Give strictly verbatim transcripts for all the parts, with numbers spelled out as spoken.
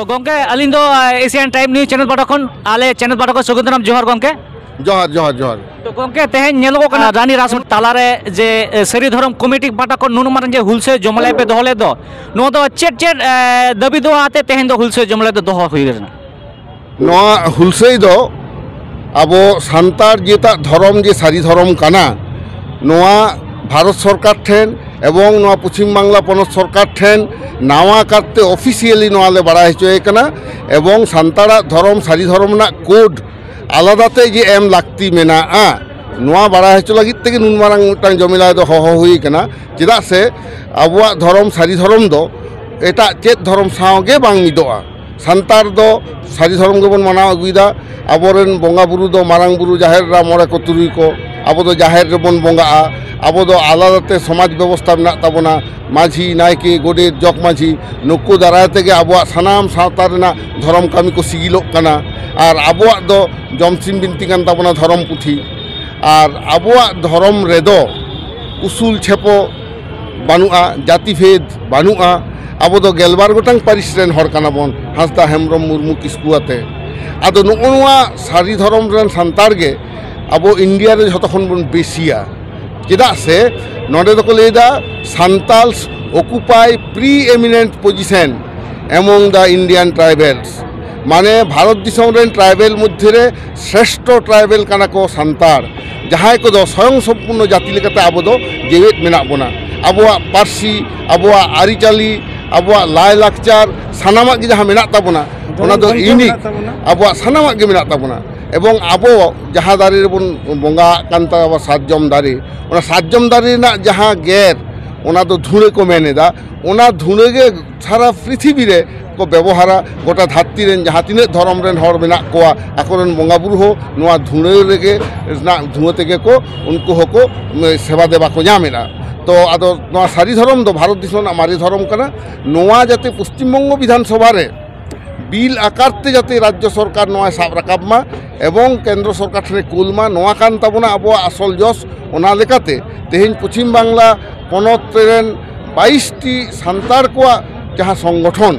ᱜᱚᱝᱠᱮ, ᱟᱹᱞᱤᱧ ᱫᱚ ᱮᱥᱤᱭᱟᱱ ᱴᱟᱭᱤᱢ ᱱᱤᱭᱩᱡᱽ ᱪᱮᱱᱮᱞ ᱯᱟᱦᱴᱟ ᱠᱷᱚᱱ, ᱟᱞᱮ ᱪᱮᱱᱮᱞ ᱯᱟᱦᱴᱟ ᱠᱷᱚᱱ ᱥᱟᱹᱜᱩᱱ ᱫᱟᱨᱟᱢ ᱡᱚᱦᱟᱨ ᱜᱚᱝᱠᱮ᱾ ᱡᱚᱦᱟᱨ, ᱡᱚᱦᱟᱨ, ᱡᱚᱦᱟᱨ᱾ ᱛᱚ ᱜᱚᱝᱠᱮ, ᱛᱮᱦᱮᱧ ᱧᱮᱞᱚᱜᱚᱜ ᱠᱟᱱᱟ ᱨᱟᱱᱤ ᱨᱟᱥ ᱛᱟᱞᱟᱨᱮ ᱡᱮ ᱮ, ᱥᱟᱹᱨᱤ ᱫᱷᱚᱨᱚᱢ ᱠᱚᱢᱤᱴᱤ ᱯᱟᱦᱴᱟ ᱠᱷᱚᱱ ᱱᱩᱱᱟᱹᱜ ᱢᱟᱨᱟᱝ ᱡᱮ ᱦᱩᱞᱥᱟᱹᱭ ᱡᱚᱢᱟᱞᱟᱭ ᱯᱮ ᱫᱚᱦᱚ ᱞᱮᱫ ᱫᱚ, ᱱᱚᱣᱟ ᱫᱚ ᱪᱮᱫ ᱪᱮᱫ ᱮ, ᱫᱟᱹᱵᱤ ᱫᱚ ᱟᱛᱮ ᱛᱮᱦᱮᱧ ᱫᱚ ᱦᱩᱞᱥᱟᱹᱭ ᱡᱚᱢᱟᱞᱟᱭ ᱫᱚ ᱫᱚᱦᱚ ᱦᱩᱭ ᱞᱮᱱᱟ? ᱱᱚᱣᱟ ᱦᱩᱞᱥᱟᱹᱭ ᱫᱚ ᱟᱵᱚ ᱥᱟᱱᱛᱟᱲ ᱡᱮᱴᱟᱜ ᱫᱷᱚᱨᱚᱢ ᱡᱮ ᱥᱟᱹᱨᱤ ᱫᱷᱚᱨᱚᱢ ᱠᱟᱱᱟ, ᱱᱚᱣᱟ ᱵᱷᱟᱨᱚᱛ ᱥᱚᱨᱠᱟᱨ ᱴᱷᱮᱱ ᱮᱵᱚᱝ ᱱᱚᱣᱟ ᱯᱚᱪᱷᱤᱢ ᱵᱟᱝᱞᱟ ᱯᱚᱱᱚᱛ ᱥᱚᱨᱠᱟᱨ ᱴᱷᱮᱱ ᱱᱟᱣᱟ ᱠᱟᱨᱛᱮ ᱚᱯᱷᱤᱥᱤᱭᱟᱞᱤ ᱱᱚᱣᱟ ᱞᱮ ᱵᱟᱲᱟᱭ ᱦᱚᱪᱚᱭᱮ ᱠᱟᱱᱟ᱾ ᱮᱵᱚᱝ ᱥᱟᱱᱛᱟᱲᱟᱜ ᱫᱷᱚᱨᱚᱢ, ᱥᱟᱹᱨᱤ ᱫᱷᱚᱨᱚᱢ ᱨᱮᱱᱟᱜ ᱠᱳᱰ ᱟᱞᱟᱫᱟ ᱛᱮ ᱡᱮ ᱮᱢ ᱞᱟᱹᱠᱛᱤ ᱢᱮᱱᱟᱜᱼᱟ, ᱱᱚᱣᱟ ᱵᱟᱲᱟᱭ ᱦᱚᱪᱚ ᱞᱟᱹᱜᱤᱫ ᱛᱮᱜᱮ ᱱᱩᱱ ᱢᱟᱨᱟᱝ ᱢᱤᱫᱴᱟᱝ ᱡᱚᱢᱮᱞᱟᱭ ᱫᱚ ᱦᱚᱦᱚ ᱦᱩᱭ ᱠᱟᱱᱟ᱾ ᱪᱮᱫᱟᱜ ᱥᱮ ᱟᱵᱚᱣᱟᱜ ᱫᱷᱚᱨᱚᱢ, ᱥᱟᱹᱨᱤ ᱫᱷᱚᱨᱚᱢ ᱫᱚ ᱮᱴᱟᱜ ᱪᱮᱫ ᱫᱷᱚᱨᱚᱢ ᱥᱟᱶ ᱜᱮ ᱵᱟᱝ ᱢᱤᱫᱚᱜᱼᱟ᱾ ᱥᱟᱱᱛᱟᱲ ᱫᱚ ᱥᱟᱹᱨᱤ ᱫᱷᱚᱨᱚᱢ ᱜᱮᱵᱚᱱ ᱢᱟᱱᱟᱣ ᱟᱹᱜᱩᱭᱮᱫᱟ᱾ ᱟᱵᱚᱨᱮᱱ ᱵᱚᱸᱜᱟ ᱵᱩᱨᱩ ᱫᱚ ᱢᱟᱨᱟᱝ ᱵᱩᱨᱩ, ᱡᱟᱦᱮᱨ ᱮᱨᱟ, ᱢᱚᱬᱮ ᱠᱚ ᱛᱩᱨᱩᱭ ᱠᱚ, ᱟᱵᱚ ᱫᱚ ᱡᱟᱦᱮᱨ ᱨᱮᱵᱚᱱ ᱵᱚᱸᱜᱟᱜᱼᱟ᱾ ᱟᱵᱚ ᱫᱚ ᱟᱞᱟᱫᱟ ᱛᱮ ᱥᱚᱢᱟᱡᱽ ᱵᱮᱵᱚᱥᱛᱷᱟ ᱢᱮᱱᱟᱜ ᱛᱟᱵᱚᱱᱟ, ᱢᱟᱹᱡᱷᱤ, ᱱᱟᱭᱠᱮ, ᱜᱚᱰᱮᱛ, ᱡᱚᱜᱽ ᱢᱟᱹᱡᱷᱤ, ᱱᱩᱠᱩ ᱫᱟᱨᱟᱭ ᱛᱮᱜᱮ ᱟᱵᱚᱣᱟᱜ ᱥᱟᱱᱟᱢ ᱥᱟᱶᱛᱟ ᱨᱮᱱᱟᱜ ᱫᱷᱚᱨᱚᱢ ᱠᱟᱹᱢᱤ ᱠᱚ ᱥᱤᱜᱤᱞᱚᱜ ᱠᱟᱱᱟ᱾ ᱟᱨ ᱟᱵᱚᱣᱟᱜ ᱫᱚ ᱡᱚᱢᱥᱤᱢ ᱵᱤᱱᱛᱤ ᱠᱟᱱ ᱛᱟᱵᱚᱱᱟ ᱫᱷᱚᱨᱚᱢ ᱯᱩᱛᱷᱤ᱾ ᱟᱨ ᱟᱵᱚᱣᱟᱜ ᱫᱷᱚᱨᱚᱢ ᱨᱮᱫᱚ ᱩᱥᱩᱞ ᱪᱷᱮᱯᱚ ᱵᱟᱹᱱᱩᱜᱼᱟ, ᱡᱟᱹᱛᱤ ᱵᱷᱮᱫᱽ ᱵᱟᱹᱱᱩᱜᱼᱟ᱾ ᱟᱵᱚ ᱫᱚ ᱜᱮᱞᱵᱟᱨ ᱜᱚᱴᱟᱝ ᱯᱟᱹᱨᱤᱥ ᱨᱮᱱ ᱦᱚᱲ ᱠᱟᱱᱟ ᱵᱚᱱ, ᱦᱟᱸᱥᱫᱟ, ᱦᱮᱢᱵᱨᱚᱢ, ᱢᱩᱨᱢᱩ, ᱠᱤᱥᱠᱩ ᱟᱛᱮ᱾ ᱟᱫᱚ ᱱᱚᱜᱼᱚ ᱱᱚᱣᱟ ᱥᱟᱹᱨᱤ ᱫᱷᱚᱨᱚᱢ ᱨᱮᱱ ᱥᱟᱱᱛᱟᱲ ᱜᱮ ᱟᱵᱚ ᱤᱱᱰᱤᱭᱟ ᱨᱮ ᱡᱷᱚᱛᱚ ᱠᱷᱚᱱ ᱵᱚᱱ ᱵᱮᱥᱤᱭᱟ᱾ ᱪᱮᱫᱟᱜ ᱥᱮ ᱱᱚᱰᱮ ᱫᱚᱠᱚ ᱞᱟᱹᱭᱫᱟ, "Santals occupy preeminent position among the Indian tribals", ᱢᱟᱱᱮ ᱵᱷᱟᱨᱚᱛ ᱫᱤᱥᱚᱢ ᱨᱮᱱ ᱴᱨᱟᱭᱵᱮᱞ ᱢᱚᱫᱽᱫᱷᱮ ᱨᱮ ᱥᱨᱮᱥᱴᱷᱚ ᱴᱨᱟᱭᱵᱮᱞ ᱠᱟᱱᱟ ᱠᱚ ᱥᱟᱱᱛᱟᱲ, ᱡᱟᱦᱟᱸᱭ ᱠᱚᱫᱚ ᱥᱚᱭᱚᱝ ᱥᱚᱢᱯᱩᱨᱱᱚ ᱡᱟᱹᱛᱤ ᱞᱮᱠᱟᱛᱮ ᱟᱵᱚ ᱫᱚ ᱡᱮᱣᱮᱫ ᱢᱮᱱᱟᱜ ᱵᱚᱱᱟ᱾ ᱟᱵᱚᱣᱟᱜ ᱯᱟᱹᱨᱥᱤ, ᱟᱵᱚᱣᱟᱜ ᱟᱹᱨᱤᱪᱟᱹᱞᱤ, ᱟᱵᱚᱣᱟᱜ ᱞᱟᱭᱼᱞᱟᱠᱪᱟᱨ, ᱥᱟᱱᱟᱢᱟᱜ ᱜᱮ ᱡᱟᱦᱟᱸ ᱢᱮᱱᱟᱜ ᱛᱟᱵᱚᱱᱟ, ᱚᱱᱟ ᱫᱷᱚᱨᱚᱢ ᱫᱚ ᱜᱨᱚᱱᱛᱷᱚ ᱤᱭᱩᱱᱤᱠ, ᱢᱮᱱᱟᱜ ᱛᱟᱵᱚᱱᱟ᱾ ᱟᱵᱚᱣᱟᱜ ᱥᱟᱱᱟᱢᱟᱜ ᱜᱮ ᱢᱮᱱᱟᱜ ᱛᱟᱵᱚᱱᱟ᱾ ᱮᱵᱚᱝ ᱟᱵᱚ ᱡᱟᱦᱟᱸ ᱫᱟᱨᱮ ᱨᱮᱵᱚᱱ ᱵᱚᱸᱜᱟᱜ ᱠᱟᱱ ᱛᱟᱵᱚᱱᱟ, ᱥᱟᱨᱡᱚᱢ ᱫᱟᱨᱮ, ᱚᱱᱟ ᱥᱟᱨᱡᱚᱢ ᱫᱟᱨᱮ ᱨᱮᱱᱟᱜ ᱡᱟᱦᱟᱸ ᱜᱮᱨ, ᱚᱱᱟ ᱫᱚ ᱫᱷᱩᱲᱟᱹ ᱠᱚ ᱢᱮᱱ ᱮᱫᱟ, ᱚᱱᱟ ᱫᱷᱩᱲᱟᱹ ᱜᱮ ᱥᱟᱨᱟ ᱯᱨᱤᱛᱷᱤᱵᱤ ᱨᱮ ᱠᱚ ᱵᱮᱵᱚᱦᱟᱨᱟ᱾ ᱜᱚᱴᱟ ᱫᱷᱟᱹᱨᱛᱤ ᱨᱮᱱ ᱡᱟᱦᱟᱸ ᱛᱤᱱᱟᱹᱜ ᱫᱷᱚᱨᱚᱢ ᱨᱮᱱ ᱦᱚᱲ ᱢᱮᱱᱟᱜ ᱠᱚᱣᱟ, ᱟᱠᱚᱨᱮᱱ ᱵᱚᱸᱜᱟ ᱵᱩᱨᱩ ᱦᱚᱸ ᱱᱚᱣᱟ ᱫᱷᱩᱲᱟᱹ ᱨᱮᱜᱮ, ᱨᱮᱱᱟᱜ ᱫᱷᱩᱣᱟᱹ ᱛᱮᱜᱮ ᱠᱚ, ᱩᱱᱠᱩ ᱦᱚᱸᱠᱚ, ᱩᱢ, ᱥᱮᱵᱟ ᱫᱮᱵᱟ ᱠᱚ ᱧᱟᱢ ᱮᱫᱟ᱾ ᱛᱚ ᱟᱫᱚ ᱱᱚᱣᱟ ᱥᱟᱹᱨᱤ ᱫᱷᱚᱨᱚᱢ ᱫᱚ ᱵᱷᱟᱨᱚᱛ ᱫᱤᱥᱚᱢ ᱨᱮᱱᱟᱜ ᱢᱟᱨᱮ ᱫᱷᱚᱨᱚᱢ ᱠᱟᱱᱟ᱾ ᱱᱚᱣᱟ ᱡᱟᱛᱮ ᱯᱚᱥᱪᱤᱢ ᱵᱚᱝᱜᱚ ᱵᱤᱫᱷᱟᱱ ᱥᱚᱵᱷᱟ ᱨᱮ ᱵᱤᱞ ᱟᱠᱟᱨ ᱛᱮ ᱡᱟᱛᱮ ᱨᱟᱡᱽᱡᱚ ᱥᱚᱨᱠᱟᱨ ᱱᱚᱣᱟᱭ ᱥᱟᱵ ᱨᱟᱠᱟᱵ ᱢᱟ ᱮᱵᱚᱝ ᱠᱮᱱᱫᱨᱚ ᱥᱚᱨᱠᱟᱨ ᱴᱷᱮᱱᱮ ᱠᱩᱞ ᱢᱟ, ᱱᱚᱣᱟ ᱠᱟᱱ ᱛᱟᱵᱚᱱᱟ ᱟᱵᱚᱣᱟᱜ ᱟᱥᱚᱞ ᱡᱚᱥ᱾ ᱚᱱᱟ ᱞᱮᱠᱟᱛᱮ ᱛᱮᱦᱮᱧ ᱯᱚᱪᱷᱤᱢ ᱵᱟᱝᱞᱟ ᱯᱚᱱᱚᱛ ᱨᱮᱱ ᱵᱟᱭᱤᱥ ᱴᱤ ᱥᱟᱱᱛᱟᱲ ᱠᱚᱣᱟᱜ ᱡᱟᱦᱟᱸ ᱥᱚᱝᱜᱚᱴᱷᱚᱱ,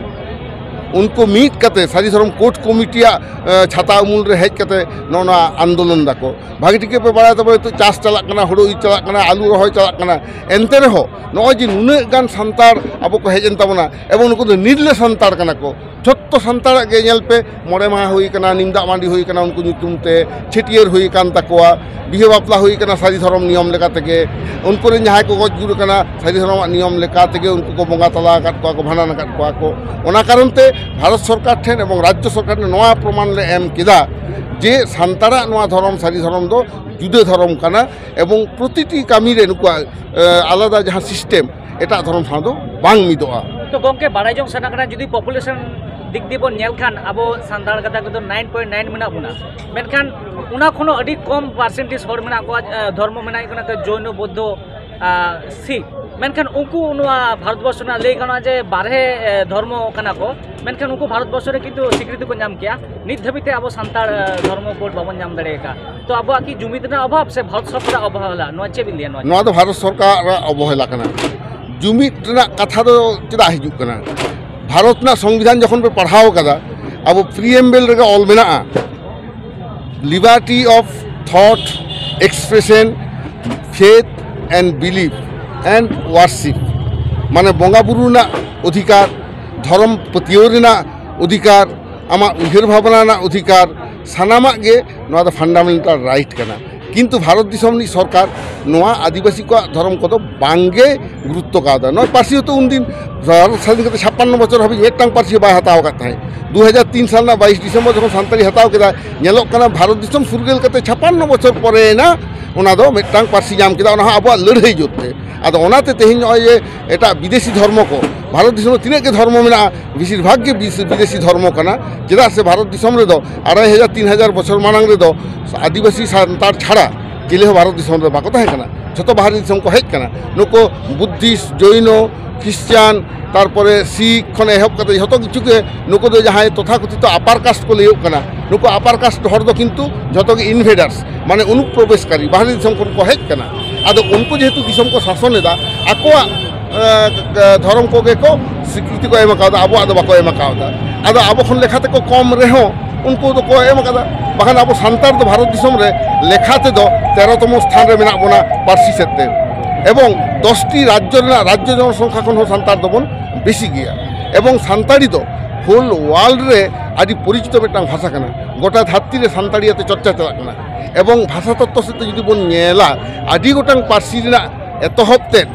ᱩᱱᱠᱩ ᱢᱤᱫ ᱠᱟᱛᱮ ᱥᱟᱹᱨᱤ ᱫᱷᱚᱨᱚᱢ ᱠᱳᱰ ᱠᱚᱢᱤᱴᱤᱭᱟᱜ ᱮ, ᱪᱷᱟᱛᱟ ᱩᱢᱩᱞ ᱨᱮ ᱦᱮᱡ ᱠᱟᱛᱮ ᱱᱚᱜᱼᱚ ᱱᱚᱣᱟ ᱟᱱᱫᱳᱞᱚᱱ ᱫᱟᱠᱚ᱾ ᱵᱷᱟᱹᱜᱤ ᱴᱷᱤᱠ ᱜᱮᱯᱮ ᱵᱟᱲᱟᱭ ᱛᱟᱵᱚᱱᱟ, ᱱᱤᱛᱚᱜ ᱪᱟᱥ ᱪᱟᱞᱟᱜ ᱠᱟᱱᱟ, ᱦᱩᱲᱩ ᱤᱨ ᱪᱟᱞᱟᱜ ᱠᱟᱱᱟ, ᱟᱹᱞᱩ ᱨᱚᱦᱚᱭ ᱪᱟᱞᱟᱜ ᱠᱟᱱᱟ᱾ ᱮᱱᱛᱮ ᱨᱮᱦᱚᱸ ᱱᱚᱜᱼᱚᱭ ᱡᱮ ᱱᱩᱱᱟᱹᱜ ᱜᱟᱱ ᱥᱟᱱᱛᱟᱲ ᱟᱵᱚ ᱠᱚ ᱦᱮᱡ ᱮᱱ ᱛᱟᱵᱚᱱᱟ, ᱮᱵᱚᱝ ᱱᱩᱠᱩ ᱫᱚ ᱱᱤᱨᱞᱟᱹ ᱥᱟᱱᱛᱟᱲ ᱠᱟᱱᱟ ᱠᱚ᱾ ᱡᱷᱚᱛᱚ ᱥᱟᱱᱛᱟᱲᱟᱜ ᱜᱮ ᱧᱮᱞ ᱯᱮ, ᱢᱚᱬᱮ ᱢᱟᱦᱟ ᱦᱩᱭ ᱠᱟᱱᱟ, ᱱᱤᱢ ᱫᱟᱜ ᱢᱟᱹᱰᱤ ᱦᱩᱭ ᱠᱟᱱᱟ ᱩᱱᱠᱩ ᱧᱩᱛᱩᱢ ᱛᱮ, ᱪᱷᱟᱹᱴᱭᱟᱹᱨ ᱦᱩᱭ ᱠᱟᱱ ᱛᱟᱠᱚᱣᱟ, ᱵᱤᱦᱟᱹ ᱵᱟᱯᱞᱟ ᱦᱩᱭ ᱠᱟᱱᱟ ᱥᱟᱹᱨᱤ ᱫᱷᱚᱨᱚᱢ ᱱᱤᱭᱚᱢ ᱞᱮᱠᱟ ᱛᱮᱜᱮ, ᱩᱱᱠᱩ ᱨᱮᱱ ᱡᱟᱦᱟᱸᱭ ᱠᱚ ᱜᱚᱡ ᱜᱩᱨ ᱠᱟᱱᱟ ᱥᱟᱹᱨᱤ ᱫᱷᱚᱨᱚᱢᱟᱜ ᱱᱤᱭᱚᱢ ᱞᱮᱠᱟ ᱛᱮᱜᱮ ᱩᱱᱠᱩ ᱠᱚ ᱵᱚᱸᱜᱟ ᱛᱟᱞᱟ ᱟᱠᱟᱫ ᱠᱚᱣᱟ ᱠᱚ, ᱵᱷᱟᱸᱰᱟᱱ ᱟᱠᱟᱫ ᱠᱚᱣᱟ ᱠᱚ᱾ ᱚᱱᱟ ᱠᱟᱨᱚᱱ ᱛᱮ ᱵᱷᱟᱨᱚᱛ ᱥᱚᱨᱠᱟᱨ ᱴᱷᱮᱱ ᱮᱵᱚᱝ ᱨᱟᱡᱽᱡᱚ ᱥᱚᱨᱠᱟᱨ ᱴᱷᱮᱱ ᱱᱚᱣᱟ ᱯᱨᱚᱢᱟᱱ ᱞᱮ ᱮᱢ ᱠᱮᱫᱟ ᱡᱮ ᱥᱟᱱᱛᱟᱲᱟᱜ ᱱᱚᱣᱟ ᱫᱷᱚᱨᱚᱢ ᱥᱟᱹᱨᱤ ᱫᱷᱚᱨᱚᱢ ᱫᱚ ᱡᱩᱫᱟᱹ ᱫᱷᱚᱨᱚᱢ ᱠᱟᱱᱟ ᱮᱵᱚᱝ ᱯᱨᱚᱛᱤᱴᱤ ᱠᱟᱹᱢᱤ ᱨᱮ ᱱᱩᱠᱩᱣᱟᱜ, ᱮ, ᱟᱞᱟᱫᱟ ᱡᱟᱦᱟᱸ ᱥᱤᱥᱴᱮᱢ ᱮᱴᱟᱜ ᱫᱷᱚᱨᱚᱢ ᱥᱟᱶ ᱫᱚ ᱵᱟᱝ ᱢᱤᱫᱚᱜᱼᱟ᱾ ᱛᱚ ᱜᱚᱢᱠᱮ, ᱵᱟᱲᱟᱭ ᱡᱚᱝ ᱥᱟᱱᱟ ᱠᱟᱱᱟ, ᱡᱩᱫᱤ ᱯᱚᱯᱩᱞᱮᱥᱚᱱ ᱫᱤᱠ ᱫᱤᱭᱮ ᱵᱚᱱ ᱧᱮᱞ ᱠᱷᱟᱱ ᱟᱵᱚ ᱥᱟᱱᱛᱟᱲ ᱜᱟᱛᱟᱠ ᱨᱮᱫᱚ ᱱᱟᱭᱤᱱ ᱯᱚᱭᱮᱱᱴ ᱱᱟᱭᱤᱱ ᱢᱮᱱᱟᱜ ᱵᱚᱱᱟ, ᱢᱮᱱᱠᱷᱟᱱ ᱚᱱᱟ ᱠᱷᱚᱱ ᱦᱚᱸ ᱟᱹᱰᱤ ᱠᱚᱢ ᱯᱟᱨᱥᱮᱱᱴᱮᱡᱽ ᱦᱚᱲ ᱢᱮᱱᱟᱜ ᱠᱚᱣᱟ, ᱮ, ᱫᱷᱚᱨᱢᱚ ᱢᱮᱱᱟᱜ ᱠᱟᱱᱟ ᱡᱚᱭᱱᱚ, ᱵᱳᱫᱽᱫᱷᱚ, ᱟ, ᱥᱤᱠᱷ᱾ ᱢᱮᱱᱠᱷᱟᱱ ᱩᱱᱠᱩ ᱱᱚᱣᱟ ᱵᱷᱟᱨᱚᱛᱵᱚᱨᱥᱚ ᱨᱮᱱᱟᱜ ᱞᱟᱹᱭ ᱜᱟᱱᱚᱜᱼᱟ ᱡᱮ ᱵᱟᱨᱦᱮ, ᱮ, ᱫᱷᱚᱨᱢᱚ ᱠᱟᱱᱟ ᱠᱚ, ᱢᱮᱱᱠᱷᱟᱱ ᱩᱱᱠᱩ ᱵᱷᱟᱨᱚᱛᱵᱚᱨᱥᱚ ᱨᱮ ᱠᱤᱱᱛᱩ ᱥᱤᱠᱨᱤᱛᱤ ᱠᱚ ᱧᱟᱢ ᱠᱮᱭᱟ᱾ ᱱᱤᱛ ᱫᱷᱟᱹᱵᱤᱡ ᱛᱮ ᱟᱵᱚ ᱥᱟᱱᱛᱟᱲ, ᱮ, ᱫᱷᱚᱨᱢᱚ ᱠᱳᱰ ᱵᱟᱵᱚᱱ ᱧᱟᱢ ᱫᱟᱲᱮ ᱟᱠᱟᱫᱼᱟ᱾ ᱛᱚ ᱟᱵᱚᱣᱟᱜ ᱠᱤ ᱡᱩᱢᱤᱫ ᱨᱮᱱᱟᱜ ᱚᱵᱷᱟᱵᱽ ᱥᱮ ᱵᱷᱟᱨᱚᱛ ᱥᱚᱨᱠᱟᱨᱟᱜ ᱚᱵᱚᱦᱮᱞᱟ, ᱱᱚᱣᱟ ᱪᱮᱫ ᱵᱤᱱ ᱞᱟᱹᱭᱟ? ᱱᱚᱣᱟ ᱱᱚᱣᱟ ᱫᱚ ᱵᱷᱟᱨᱚᱛ ᱥᱚᱨᱠᱟᱨᱟᱜ ᱚᱵᱚᱦᱮᱞᱟ ᱠᱟᱱᱟ᱾ ᱡᱩᱢᱤᱫ ᱨᱮᱱᱟᱜ ᱠᱟᱛᱷᱟ ᱫᱚ ᱪᱮᱫᱟᱜ ᱦᱤᱡᱩᱜ ᱠᱟᱱᱟ? ᱵᱷᱟᱨᱚᱛ ᱨᱮᱱᱟᱜ ᱥᱚᱝᱵᱤᱫᱷᱟᱱ ᱡᱚᱠᱷᱚᱱ ᱯᱮ ᱯᱟᱲᱦᱟᱣ ᱠᱟᱫᱟ, ᱟᱵᱚ ᱯᱨᱤᱭᱮᱢᱵᱮᱞ ᱨᱮᱜᱮ ᱚᱞ ᱢᱮᱱᱟᱜᱼᱟ, liberty of thought, expression, faith and belief and worship, ᱢᱟᱱᱮ ᱵᱚᱸᱜᱟ ᱵᱩᱨᱩ ᱨᱮᱱᱟᱜ ᱚᱫᱷᱤᱠᱟᱨ, ᱫᱷᱚᱨᱚᱢ ᱯᱟᱹᱛᱭᱟᱹᱣ ᱨᱮᱱᱟᱜ ᱚᱫᱷᱤᱠᱟᱨ, ᱟᱢᱟᱜ ᱩᱭᱦᱟᱹᱨ ᱵᱷᱟᱵᱽᱱᱟ ᱨᱮᱱᱟᱜ ᱚᱫᱷᱤᱠᱟᱨ, ᱥᱟᱱᱟᱢᱟᱜ ᱜᱮ ᱱᱚᱣᱟ ᱫᱚ ᱯᱷᱟᱱᱰᱟᱢᱮᱱᱴᱟᱞ ᱨᱟᱭᱤᱴ ᱠᱟᱱᱟ᱾ ᱠᱤᱱᱛᱩ ᱵᱷᱟᱨᱚᱛ ᱫᱤᱥᱚᱢ ᱨᱤᱱᱤᱡ ᱥᱚᱨᱠᱟᱨ ᱱᱚᱣᱟ ᱟᱹᱫᱤᱵᱟᱹᱥᱤ ᱠᱚᱣᱟᱜ ᱫᱷᱚᱨᱚᱢ ᱠᱚᱫᱚ ᱵᱟᱝᱜᱮ ᱜᱩᱨᱩᱛᱛᱚ ᱠᱟᱣᱫᱟ᱾ ᱱᱚᱣᱟ ᱯᱟᱹᱨᱥᱤ ᱦᱚᱸᱛᱚ ᱩᱱᱫᱤᱱ ᱵᱷᱟᱨᱚᱛ ᱥᱟᱫᱷᱤᱱ ᱠᱟᱛᱮ ᱪᱷᱟᱯᱯᱟᱱᱱᱚ ᱵᱚᱪᱷᱚᱨ ᱦᱟᱹᱵᱤᱡ ᱢᱤᱫᱴᱟᱝ ᱯᱟᱹᱨᱥᱤ ᱦᱚᱸ ᱵᱟᱭ ᱦᱟᱛᱟᱣ ᱟᱠᱟᱫ ᱛᱟᱦᱮᱸᱫ᱾ ᱫᱩ ᱦᱟᱡᱟᱨ ᱛᱤᱱ ᱥᱟᱞ ᱨᱮᱱᱟᱜ ᱵᱟᱭᱤᱥ ᱰᱤᱥᱮᱢᱵᱚᱨ ᱡᱚᱠᱷᱚᱱ ᱥᱟᱱᱛᱟᱲᱤ ᱦᱟᱛᱟᱣ ᱠᱮᱫᱟᱭ, ᱧᱮᱞᱚᱜ ᱠᱟᱱᱟ ᱵᱷᱟᱨᱚᱛ ᱫᱤᱥᱚᱢ ᱯᱷᱩᱨᱜᱟᱹᱞ ᱠᱟᱛᱮ ᱪᱷᱟᱯᱟᱱᱱᱚ ᱵᱚᱪᱷᱚᱨ ᱯᱚᱨᱮ ᱮᱱᱟ ᱚᱱᱟ ᱫᱚ ᱢᱤᱫᱴᱟᱝ ᱯᱟᱹᱨᱥᱤ ᱧᱟᱢ ᱠᱮᱫᱟ, ᱚᱱᱟ ᱦᱚᱸ ᱟᱵᱚᱣᱟᱜ ᱞᱟᱹᱲᱦᱟᱹᱭ ᱡᱳᱨ ᱛᱮ᱾ ᱟᱫᱚ ᱚᱱᱟᱛᱮ ᱛᱮᱦᱮᱧ ᱱᱚᱜᱼᱚᱭ ᱡᱮ ᱮᱴᱟᱜ ᱵᱤᱫᱮᱥᱤ ᱫᱷᱚᱨᱢᱚ ᱠᱚ, ᱵᱷᱟᱨᱚᱛ ᱫᱤᱥᱚᱢ ᱨᱮ ᱛᱤᱱᱟᱹᱜ ᱜᱮ ᱫᱷᱚᱨᱢᱚ ᱢᱮᱱᱟᱜᱼᱟ, ᱵᱮᱥᱤᱨ ᱵᱷᱟᱜᱽ ᱜᱮ ᱵᱤᱥ-, ᱵᱤᱫᱮᱥᱤ ᱫᱷᱚᱨᱢᱚ ᱠᱟᱱᱟ᱾ ᱪᱮᱫᱟᱜ ᱥᱮ ᱵᱷᱟᱨᱚᱛ ᱫᱤᱥᱚᱢ ᱨᱮᱫᱚ ᱟᱲᱟᱭ ᱦᱟᱡᱟᱨ ᱛᱤᱱ ᱦᱟᱡᱟᱨ ᱵᱚᱪᱷᱚᱨ ᱢᱟᱲᱟᱝ ᱨᱮᱫᱚ ᱟᱹᱫᱤᱵᱟᱹᱥᱤ ᱥᱟᱱᱛᱟᱲ ᱪᱷᱟᱲᱟ ᱪᱤᱞᱤ ᱦᱚᱸ ᱵᱷᱟᱨᱚᱛ ᱫᱤᱥᱚᱢ ᱨᱮ ᱵᱟᱠᱚ ᱛᱟᱦᱮᱸ ᱠᱟᱱᱟ, ᱡᱷᱚᱛᱚ ᱵᱟᱦᱨᱮ ᱫᱤᱥᱚᱢ ᱠᱚ ᱦᱮᱡ ᱠᱟᱱᱟ᱾ ᱱᱩᱠᱩ ᱵᱩᱫᱽᱫᱷᱤᱥᱴ, ᱡᱚᱭᱱᱚ, ᱠᱷᱨᱤᱥᱪᱟᱱ, ᱛᱟᱨᱯᱚᱨᱮ ᱥᱤᱠᱷ ᱠᱷᱚᱱ ᱮᱦᱚᱵ ᱠᱟᱛᱮ ᱡᱷᱚᱛᱚ ᱠᱤᱪᱷᱩ ᱜᱮ ᱱᱩᱠᱩ ᱫᱚ ᱡᱟᱦᱟᱸᱭ ᱛᱚᱛᱷᱟᱠᱚᱛᱷᱤᱛᱚ ᱟᱯᱟᱨ ᱠᱟᱥᱴ ᱠᱚ ᱞᱟᱹᱭᱚᱜ ᱠᱟᱱᱟ, ᱱᱩᱠᱩ ᱟᱯᱟᱨ ᱠᱟᱥᱴ ᱦᱚᱲ ᱫᱚ ᱠᱤᱱᱛᱩ ᱡᱷᱚᱛᱚ ᱜᱮ ᱤᱱᱵᱷᱮᱰᱟᱨᱥ, ᱢᱟᱱᱮ ᱚᱱᱩᱯᱨᱚᱵᱮᱥᱠᱟᱨᱤ, ᱵᱟᱦᱨᱮ ᱫᱤᱥᱚᱢ ᱠᱷᱚᱱ ᱠᱚ ᱦᱮᱡ ᱠᱟᱱᱟ᱾ ᱟᱫᱚ ᱩᱱᱠᱩ ᱡᱮᱦᱮᱛᱩ ᱫᱤᱥᱚᱢ ᱠᱚ ᱥᱟᱥᱚᱱ ᱮᱫᱟ, ᱟᱠᱚᱣᱟᱜ, ᱮ, ᱫᱷᱚᱨᱚᱢ ᱠᱚᱜᱮ ᱠᱚ ᱥᱤᱠᱨᱤᱛᱤ ᱠᱚ ᱮᱢ ᱟᱠᱟᱫᱟ, ᱟᱵᱚᱣᱟᱜ ᱫᱚ ᱵᱟᱠᱚ ᱮᱢ ᱟᱠᱟᱫᱟ᱾ ᱟᱫᱚ ᱟᱵᱚ ᱠᱷᱚᱱ ᱞᱮᱠᱷᱟ ᱛᱮᱠᱚ ᱠᱚᱢ ᱨᱮᱦᱚᱸ ᱩᱱᱠᱩ ᱫᱚᱠᱚ ᱮᱢ ᱟᱠᱟᱫᱟ᱾ ᱵᱟᱠᱷᱟᱱ ᱟᱵᱚ ᱥᱟᱱᱛᱟᱲ ᱫᱚ ᱵᱷᱟᱨᱚᱛ ᱫᱤᱥᱚᱢ ᱨᱮ ᱞᱮᱠᱷᱟ ᱛᱮᱫᱚ ᱛᱮᱨᱚ ᱛᱚᱢᱚ ᱥᱛᱷᱟᱱ ᱨᱮ ᱢᱮᱱᱟᱜ ᱵᱚᱱᱟ ᱯᱟᱹᱨᱥᱤ ᱥᱮᱫ ᱛᱮ᱾ ᱮᱵᱚᱝ ᱫᱚᱥᱴᱤ ᱨᱟᱡᱽᱡᱚ ᱨᱮᱱᱟᱜ ᱨᱟᱡᱽᱡᱚ ᱡᱚᱱᱚᱥᱚᱝᱠᱷᱟ ᱠᱷᱚᱱ ᱦᱚᱸ ᱥᱟᱱᱛᱟᱲ ᱫᱚᱵᱚᱱ ᱵᱮᱥᱤ ᱜᱮᱭᱟ᱾ ᱮᱵᱚᱝ ᱥᱟᱱᱛᱟᱲᱤ ᱫᱚ ᱦᱳᱞ ᱣᱟᱨᱞᱰ ᱨᱮ ᱟᱹᱰᱤ ᱯᱚᱨᱤᱪᱤᱛᱚ ᱢᱤᱫᱴᱟᱝ ᱵᱷᱟᱥᱟ ᱠᱟᱱᱟ᱾ ᱜᱚᱴᱟ ᱫᱷᱟᱹᱨᱛᱤ ᱨᱮ ᱥᱟᱱᱛᱟᱲᱤ ᱟᱛᱮ ᱪᱚᱨᱪᱟ ᱪᱟᱞᱟᱜ ᱠᱟᱱᱟ᱾ ᱮᱵᱚᱝ ᱵᱷᱟᱥᱟ ᱛᱚᱛᱛᱚ ᱥᱮᱫ ᱛᱮ ᱡᱩᱫᱤ ᱵᱚᱱ ᱧᱮᱞᱟ, ᱟᱹᱰᱤ ᱜᱚᱴᱟᱝ ᱯᱟᱹᱨᱥᱤ ᱨᱮᱱᱟᱜ ᱮᱛᱚᱦᱚᱵ ᱛᱮᱫ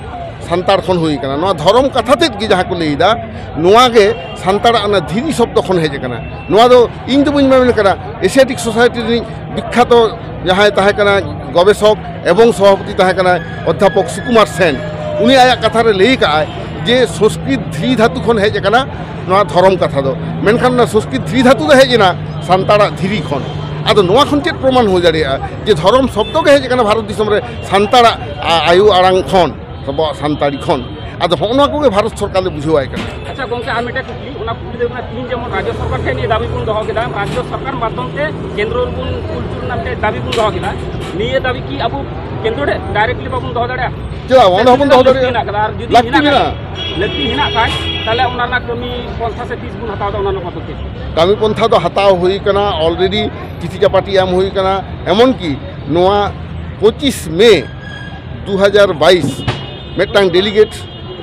ᱥᱟᱱᱛᱟᱲ ᱠᱷᱚᱱ ᱦᱩᱭ ᱠᱟᱱᱟ᱾ ᱱᱚᱣᱟ ᱫᱷᱚᱨᱚᱢ ᱠᱟᱛᱷᱟ ᱛᱮᱫ ᱜᱮ ᱡᱟᱦᱟᱸ ᱠᱚ ᱞᱟᱹᱭ ᱮᱫᱟ, ᱱᱚᱣᱟ ᱜᱮ ᱥᱟᱱᱛᱟᱲᱟᱜ ᱚᱱᱟ ᱫᱷᱤᱨᱤ ᱥᱚᱵᱫᱚ ᱠᱷᱚᱱ ᱦᱮᱡ ᱟᱠᱟᱱᱟ᱾ ᱱᱚᱣᱟ ᱫᱚ ᱤᱧ ᱫᱚ ᱵᱟᱹᱧ ᱢᱮᱱ ᱠᱟᱱᱟ, ᱮᱥᱤᱭᱟᱴᱤᱠ ᱥᱳᱥᱟᱭᱴᱤ ᱨᱤᱱᱤᱡ ᱵᱤᱠᱠᱷᱟᱛᱚ ᱡᱟᱦᱟᱸᱭ ᱛᱟᱦᱮᱸ ᱠᱟᱱᱟ ᱜᱚᱵᱮᱥᱚᱠ ᱮᱵᱚᱝ ᱥᱚᱵᱷᱟᱯᱚᱛᱤ ᱛᱟᱦᱮᱸ ᱠᱟᱱᱟᱭ ᱚᱫᱽᱫᱷᱟᱯᱚᱠ ᱥᱩᱠᱩᱢᱟᱨ ᱥᱮᱱ, ᱩᱱᱤ ᱟᱭᱟᱜ ᱠᱟᱛᱷᱟ ᱨᱮ ᱞᱟᱹᱭ ᱠᱟᱜᱼᱟᱭ ᱡᱮ ᱥᱚᱝᱥᱠᱨᱤᱛ ᱫᱷᱤᱨᱤ ᱫᱷᱟᱹᱛᱩ ᱠᱷᱚᱱ ᱦᱮᱡ ᱟᱠᱟᱱᱟ ᱱᱚᱣᱟ ᱫᱷᱚᱨᱚᱢ ᱠᱟᱛᱷᱟ ᱫᱚ᱾ ᱢᱮᱱᱠᱷᱟᱱ ᱚᱱᱟ ᱥᱚᱝᱥᱠᱨᱤᱛ ᱫᱷᱤᱨᱤ ᱫᱷᱟᱹᱛᱩ ᱫᱚ ᱦᱮᱡ ᱮᱱᱟ ᱥᱟᱱᱛᱟᱲᱟᱜ ᱫᱷᱤᱨᱤ ᱠᱷᱚᱱ᱾ ᱟᱫᱚ ᱱᱚᱣᱟ ᱠᱷᱚᱱ ᱪᱮᱫ ᱯᱨᱚᱢᱟᱱ ᱦᱩᱭ ᱫᱟᱲᱮᱭᱟᱜᱼᱟ ᱡᱮ ᱫᱷᱚᱨᱚᱢ ᱥᱚᱵᱫᱚ ᱜᱮ ᱦᱮᱡ ᱟᱠᱟᱱᱟ ᱵᱷᱟᱨᱚᱛ ᱫᱤᱥᱚᱢ ᱨᱮ ᱥᱟᱱᱛᱟᱲᱟᱜ ᱟ-, ᱟᱭᱳ ᱟᱲᱟᱝ ᱠᱷᱚᱱ, ᱟᱵᱚᱣᱟᱜ ᱥᱟᱱᱛᱟᱲᱤ ᱠᱷᱚᱱ? ᱟᱫᱚ ᱦᱚᱸᱜᱼᱚ ᱱᱚᱣᱟ ᱠᱚᱜᱮ ᱵᱷᱟᱨᱚᱛ ᱥᱚᱨᱠᱟᱨ ᱫᱚ ᱵᱩᱡᱷᱟᱹᱣᱟᱭ ᱠᱟᱱᱟ᱾ ᱟᱪᱪᱷᱟ ᱜᱚᱝᱠᱮ, ᱟᱨ ᱢᱤᱫᱴᱮᱱ ᱠᱩᱠᱞᱤ, ᱚᱱᱟ ᱠᱩᱠᱞᱤ ᱫᱚ ᱦᱩᱭᱩᱜ ᱠᱟᱱᱟ, ᱛᱤᱦᱤᱧ ᱡᱮᱢᱚᱱ ᱨᱟᱡᱽᱡᱚ ᱥᱚᱨᱠᱟᱨ ᱴᱷᱮᱱ ᱱᱤᱭᱟᱹ ᱫᱟᱹᱵᱤ ᱵᱚᱱ ᱫᱚᱦᱚ ᱠᱮᱫᱟ, ᱨᱟᱡᱽᱡᱚ ᱥᱚᱨᱠᱟᱨ ᱢᱟᱫᱽᱫᱷᱚᱢ ᱛᱮ ᱠᱮᱱᱫᱨᱚ ᱨᱮᱵᱚᱱ ᱠᱩᱞ ᱦᱚᱪᱚ ᱨᱮᱱᱟᱜ ᱢᱤᱫᱴᱮᱱ ᱫᱟᱹᱵᱤ ᱵᱚᱱ ᱫᱚᱦᱚ ᱠᱮᱫᱟ, ᱱᱤᱭᱟᱹ ᱫᱟᱹᱵᱤ ᱠᱤ ᱟᱵᱚ ᱠᱮᱱᱫᱨᱚ ᱨᱮ ᱰᱟᱭᱨᱮᱠᱴᱞᱤ ᱵᱟᱵᱚᱱ ᱫᱚᱦᱚ ᱫᱟᱲᱮᱭᱟᱜᱼᱟ? ᱪᱮᱫᱟᱜ ᱵᱟᱝ? ᱚᱸᱰᱮ ᱦᱚᱸᱵᱚᱱ ᱫᱚᱦᱚ ᱞᱟᱹᱠᱛᱤ ᱫᱟᱲᱮᱭᱟᱜᱼᱟ᱾ ᱢᱮᱱᱟᱜ ᱠᱟᱫᱟ, ᱟᱨ ᱡᱩᱫᱤ ᱞᱟᱹᱠᱛᱤ ᱦᱮᱱᱟᱜ ᱢᱮᱱᱟᱜᱼᱟ᱾ ᱠᱷᱟᱱ, ᱞᱟᱹᱠᱛᱤ ᱦᱮᱱᱟᱜ ᱠᱷᱟᱱ, ᱛᱟᱦᱞᱮ ᱚᱱᱟ ᱨᱮᱱᱟᱜ ᱠᱟᱹᱢᱤ ᱯᱚᱱᱛᱷᱟ ᱥᱮ ᱛᱤᱥ ᱵᱚᱱ ᱦᱟᱛᱟᱣ ᱮᱫᱟ, ᱚᱱᱟ ᱨᱮᱱᱟᱜ ᱯᱚᱫᱚᱠᱷᱮᱯ? ᱠᱟᱹᱢᱤ ᱯᱚᱱᱛᱷᱟ ᱫᱚ ᱦᱟᱛᱟᱣ ᱦᱩᱭ ᱠᱟᱱᱟ ᱚᱞᱨᱮᱰᱤ, ᱪᱤᱴᱷᱤ ᱪᱟᱯᱟᱴᱤ ᱮᱢ ᱦᱩᱭ ᱠᱟᱱᱟ᱾ ᱮᱢᱚᱱ ᱠᱤ ᱱᱚᱣᱟ ᱯᱚᱸᱪᱤᱥ ᱢᱮ ᱫᱩ ᱦᱟᱡᱟᱨ ᱵᱟᱭᱤᱥ ᱢᱤᱫᱴᱟᱝ ᱰᱮᱞᱤᱜᱮᱴ,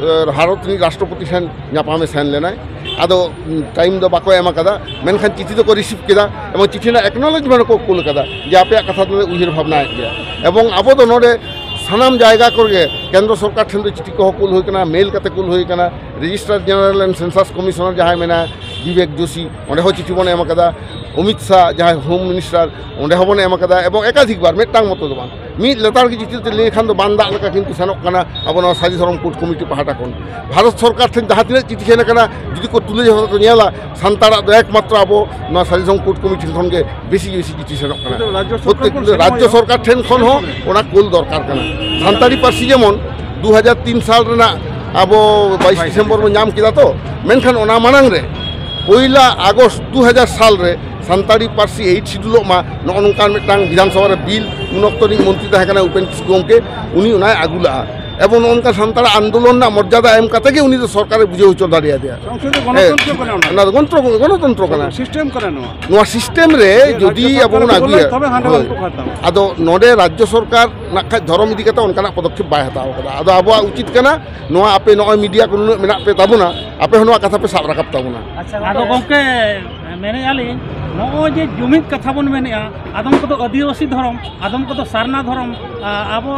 ᱮ, ᱵᱷᱟᱨᱚᱛ ᱨᱤᱱᱤᱡ ᱨᱟᱥᱴᱨᱚᱯᱚᱛᱤ ᱴᱷᱮᱱ ᱧᱟᱯᱟᱢᱮ ᱥᱮᱱ ᱞᱮᱱᱟᱭ᱾ ᱟᱫᱚ, ᱩᱢ, ᱴᱟᱭᱤᱢ ᱫᱚ ᱵᱟᱠᱚ ᱮᱢ ᱟᱠᱟᱫᱟ, ᱢᱮᱱᱠᱷᱟᱱ ᱪᱤᱴᱷᱤ ᱫᱚᱠᱚ ᱨᱤᱥᱤᱵᱷ ᱠᱮᱫᱟ ᱮᱵᱚᱝ ᱪᱤᱴᱷᱤ ᱨᱮᱱᱟᱜ ᱮᱠᱱᱚᱞᱮᱡᱽᱢᱮᱱᱴ ᱠᱚ ᱠᱩᱞ ᱟᱠᱟᱫᱟ ᱡᱮ ᱟᱯᱮᱭᱟᱜ ᱠᱟᱛᱷᱟ ᱫᱚᱞᱮ ᱩᱭᱦᱟᱹᱨ ᱵᱷᱟᱵᱽᱱᱟᱭᱮᱫ ᱜᱮᱭᱟ᱾ ᱮᱵᱚᱝ ᱟᱵᱚ ᱫᱚ ᱱᱚᱰᱮ ᱥᱟᱱᱟᱢ ᱡᱟᱭᱜᱟ ᱠᱚᱨᱮ ᱜᱮ ᱠᱮᱱᱫᱨᱚ ᱥᱚᱨᱠᱟᱨ ᱴᱷᱮᱱ ᱫᱚ ᱪᱤᱴᱷᱤ ᱠᱚᱦᱚᱸ ᱠᱩᱞ ᱦᱩᱭ ᱠᱟᱱᱟ, ᱢᱮᱞ ᱠᱟᱛᱮ ᱠᱩᱞ ᱦᱩᱭ ᱠᱟᱱᱟ, ᱨᱮᱡᱤᱥᱴᱨᱟᱨ ᱡᱮᱱᱟᱨᱮᱞ ᱮᱱᱰ ᱥᱮᱱᱥᱟᱥ ᱠᱚᱢᱤᱥᱚᱱᱟᱨ ᱡᱟᱦᱟᱸᱭ ᱢᱮᱱᱟᱭᱟ ᱵᱤᱵᱮᱠ ᱡᱳᱥᱤ, ᱚᱸᱰᱮ ᱦᱚᱸ ᱪᱤᱴᱷᱤ ᱵᱚᱱ ᱮᱢ ᱟᱠᱟᱫᱟ, ᱚᱢᱤᱛ ᱥᱟᱦ ᱡᱟᱦᱟᱸᱭ ᱦᱳᱢ ᱢᱤᱱᱤᱥᱴᱟᱨ, ᱚᱸᱰᱮ ᱦᱚᱸᱵᱚᱱ ᱮᱢ ᱟᱠᱟᱫᱟ ᱮᱵᱚᱝ ᱮᱠᱟᱫᱷᱤᱠ ᱵᱟᱨ, ᱢᱤᱫᱴᱟᱝ ᱢᱚᱛᱚ ᱫᱚ ᱵᱟᱝ, ᱢᱤᱫ ᱞᱮᱛᱟᱲ ᱜᱮ ᱪᱤᱴᱷᱤ ᱛᱮ ᱞᱟᱹᱭ ᱠᱷᱟᱱ ᱫᱚ ᱵᱟᱱ ᱫᱟᱜ ᱞᱮᱠᱟ ᱠᱤᱱᱛᱩ ᱥᱮᱱᱚᱜ ᱠᱟᱱᱟ ᱟᱵᱚ ᱱᱚᱣᱟ ᱥᱟᱹᱨᱤ ᱫᱷᱚᱨᱚᱢ ᱠᱳᱰ ᱠᱚᱢᱤᱴᱤ ᱯᱟᱦᱴᱟ ᱠᱷᱚᱱ᱾ ᱵᱷᱟᱨᱚᱛ ᱥᱚᱨᱠᱟᱨ ᱴᱷᱮᱱ ᱡᱟᱦᱟᱸ ᱛᱤᱱᱟᱹᱜ ᱪᱤᱴᱷᱤ ᱥᱮᱱ ᱟᱠᱟᱱᱟ, ᱡᱩᱫᱤ ᱠᱚ ᱛᱩᱞᱟᱹ ᱡᱚᱠᱷᱟ ᱠᱚ ᱧᱮᱞᱟ, ᱥᱟᱱᱛᱟᱲᱟᱜ ᱫᱚ ᱮᱠᱢᱟᱛᱨᱚ ᱟᱵᱚ ᱱᱚᱣᱟ ᱥᱟᱹᱨᱤ ᱫᱷᱚᱨᱚᱢ ᱠᱳᱰ ᱠᱚᱢᱤᱴᱤ ᱠᱷᱚᱱ ᱜᱮ ᱵᱮᱥᱤ ᱵᱮᱥᱤ ᱪᱤᱴᱷᱤ ᱥᱮᱱᱚᱜ ᱠᱟᱱᱟ᱾ ᱠᱤᱱᱛᱩ ᱨᱟᱡᱽᱡᱚ ᱥᱚᱨᱠᱟᱨ ᱯᱨᱚᱛᱮᱠ ᱠᱷᱚᱱ ᱨᱟᱡᱽᱡᱚ ᱥᱮᱱᱚᱜ ᱥᱚᱨᱠᱟᱨ ᱴᱷᱮᱱ ᱠᱷᱚᱱ ᱦᱚᱸ ᱚᱱᱟ ᱠᱳᱞ ᱫᱚᱨᱠᱟᱨ ᱠᱟᱱᱟ᱾ ᱥᱟᱱᱛᱟᱲᱤ ᱯᱟᱹᱨᱥᱤ ᱡᱮᱢᱚᱱ ᱫᱩ ᱦᱟᱡᱟᱨ ᱛᱤᱱ ᱥᱟᱞ ᱨᱮᱱᱟᱜ ᱟᱵᱚ ᱵᱟᱭᱤᱥ ᱰᱤᱥᱮᱢᱵᱚᱨ ᱵᱚᱱ ᱧᱟᱢ ᱠᱮᱫᱟ ᱛᱚ, ᱢᱮᱱᱠᱷᱟᱱ ᱚᱱᱟ ᱢᱟᱲᱟᱝ ᱨᱮ ᱯᱚᱭᱞᱟ ᱟᱜᱚᱥᱴ ᱫᱩ ᱦᱟᱡᱟᱨ ᱥᱟᱞ ᱨᱮ ᱥᱟᱱᱛᱟᱲᱤ ᱯᱟᱹᱨᱥᱤ ᱮᱭᱤᱴ ᱥᱤᱰᱩᱞᱚᱜ ᱢᱟ, ᱱᱚᱜᱼᱚ ᱱᱚᱝᱠᱟᱱ ᱢᱤᱫᱴᱟᱝ ᱵᱤᱫᱷᱟᱱ ᱥᱚᱵᱷᱟ ᱨᱮ ᱵᱤᱞ, ᱩᱱ ᱚᱠᱛᱚ ᱨᱤᱱ ᱢᱚᱱᱛᱨᱤ ᱛᱟᱦᱮᱸ ᱠᱟᱱᱟ ᱩᱯᱮᱱ ᱠᱤᱥᱠᱩ ᱜᱚᱢᱠᱮ, ᱩᱱᱤ ᱚᱱᱟᱭ ᱟᱹᱜᱩ ᱞᱟᱜᱼᱟ᱾ ᱮᱵᱚᱝ ᱱᱚᱜᱼᱚ ᱱᱚᱝᱠᱟ ᱥᱟᱱᱛᱟᱲᱟᱜ ᱟᱱᱫᱳᱞᱚᱱ ᱨᱮᱱᱟᱜ ᱢᱚᱨᱡᱟᱫᱟ ᱮᱢ ᱠᱟᱛᱮ ᱜᱮ ᱩᱱᱤ ᱫᱚ ᱥᱚᱨᱠᱟᱨᱮ ᱵᱩᱡᱷᱟᱹᱣ ᱦᱚᱪᱚ ᱫᱟᱲᱮᱭᱟᱫᱮᱭᱟ᱾ ᱥᱚᱝᱥᱚᱫ ᱫᱚ ᱜᱚᱱᱚᱛᱚᱱᱛᱨᱚ ᱠᱟᱱᱟ ᱚᱱᱟ᱾ ᱚᱱᱟ ᱫᱚ ᱜᱚᱱᱛᱨᱚ-, ᱜᱚᱱᱚᱛᱚᱱᱛᱨᱚ ᱠᱟᱱᱟ᱾ ᱥᱤᱥᱴᱮᱢ ᱠᱟᱱᱟ ᱱᱚᱣᱟ᱾ ᱱᱚᱣᱟ ᱥᱤᱥᱴᱮᱢ ᱨᱮ ᱡᱮ ᱡᱩᱫᱤ ᱨᱟᱡᱽᱡᱚ ᱟᱵᱚ ᱥᱚᱨᱠᱟᱨ ᱵᱚᱱ ᱵᱷᱩᱞ ᱟᱹᱜᱩᱭᱟ, ᱛᱚᱵᱮ ᱦᱟᱸᱰᱮ ᱦᱳᱭ᱾ ᱵᱟᱝᱠᱚ ᱦᱟᱛᱟᱣᱟ᱾ ᱟᱫᱚ ᱱᱚᱰᱮ ᱨᱟᱡᱽᱡᱚ ᱥᱚᱨᱠᱟᱨ ᱱᱟᱜ ᱠᱷᱟᱡ ᱫᱷᱚᱨᱚᱢ ᱤᱫᱤ ᱠᱟᱛᱮ ᱚᱱᱠᱟᱱᱟᱜ ᱯᱚᱫᱚᱠᱷᱮᱯ ᱵᱟᱭ ᱦᱟᱛᱟᱣ ᱠᱟᱫᱟ᱾ ᱟᱫᱚ ᱟᱵᱚᱣᱟᱜ ᱩᱪᱤᱛ ᱠᱟᱱᱟ, ᱱᱚᱣᱟ ᱟᱯᱮ ᱱᱚᱜᱼᱚᱭ ᱢᱤᱰᱤᱭᱟ ᱠᱚ ᱱᱩᱱᱟᱹᱜ ᱢᱮᱱᱟᱜ ᱯᱮ ᱛᱟᱵᱚᱱᱟ, ᱟᱯᱮ ᱦᱚᱸ ᱱᱚᱣᱟ ᱠᱟᱛᱷᱟ ᱯᱮ ᱥᱟᱵ ᱨᱟᱠᱟᱵ ᱛᱟᱵᱚᱱᱟ᱾ ᱟᱪᱪᱷᱟ, ᱟᱫᱚ ᱜᱚᱢᱠᱮ, ᱢᱮᱱᱮᱫᱼᱟ ᱞᱤᱧ, ᱱᱚᱜᱼᱚᱭ ᱡᱮ ᱡᱩᱢᱤᱫ ᱠᱟᱛᱷᱟ ᱵᱚᱱ ᱢᱮᱱᱮᱫᱼᱟ, ᱟᱫᱚᱢ ᱠᱚᱫᱚ ᱟᱹᱫᱤᱵᱟᱹᱥᱤ ᱫᱷᱚᱨᱚᱢ, ᱟᱫᱚᱢ ᱠᱚᱫᱚ ᱥᱟᱨᱱᱟ ᱫᱷᱚᱨᱚᱢ, ᱟ-, ᱟᱵᱚ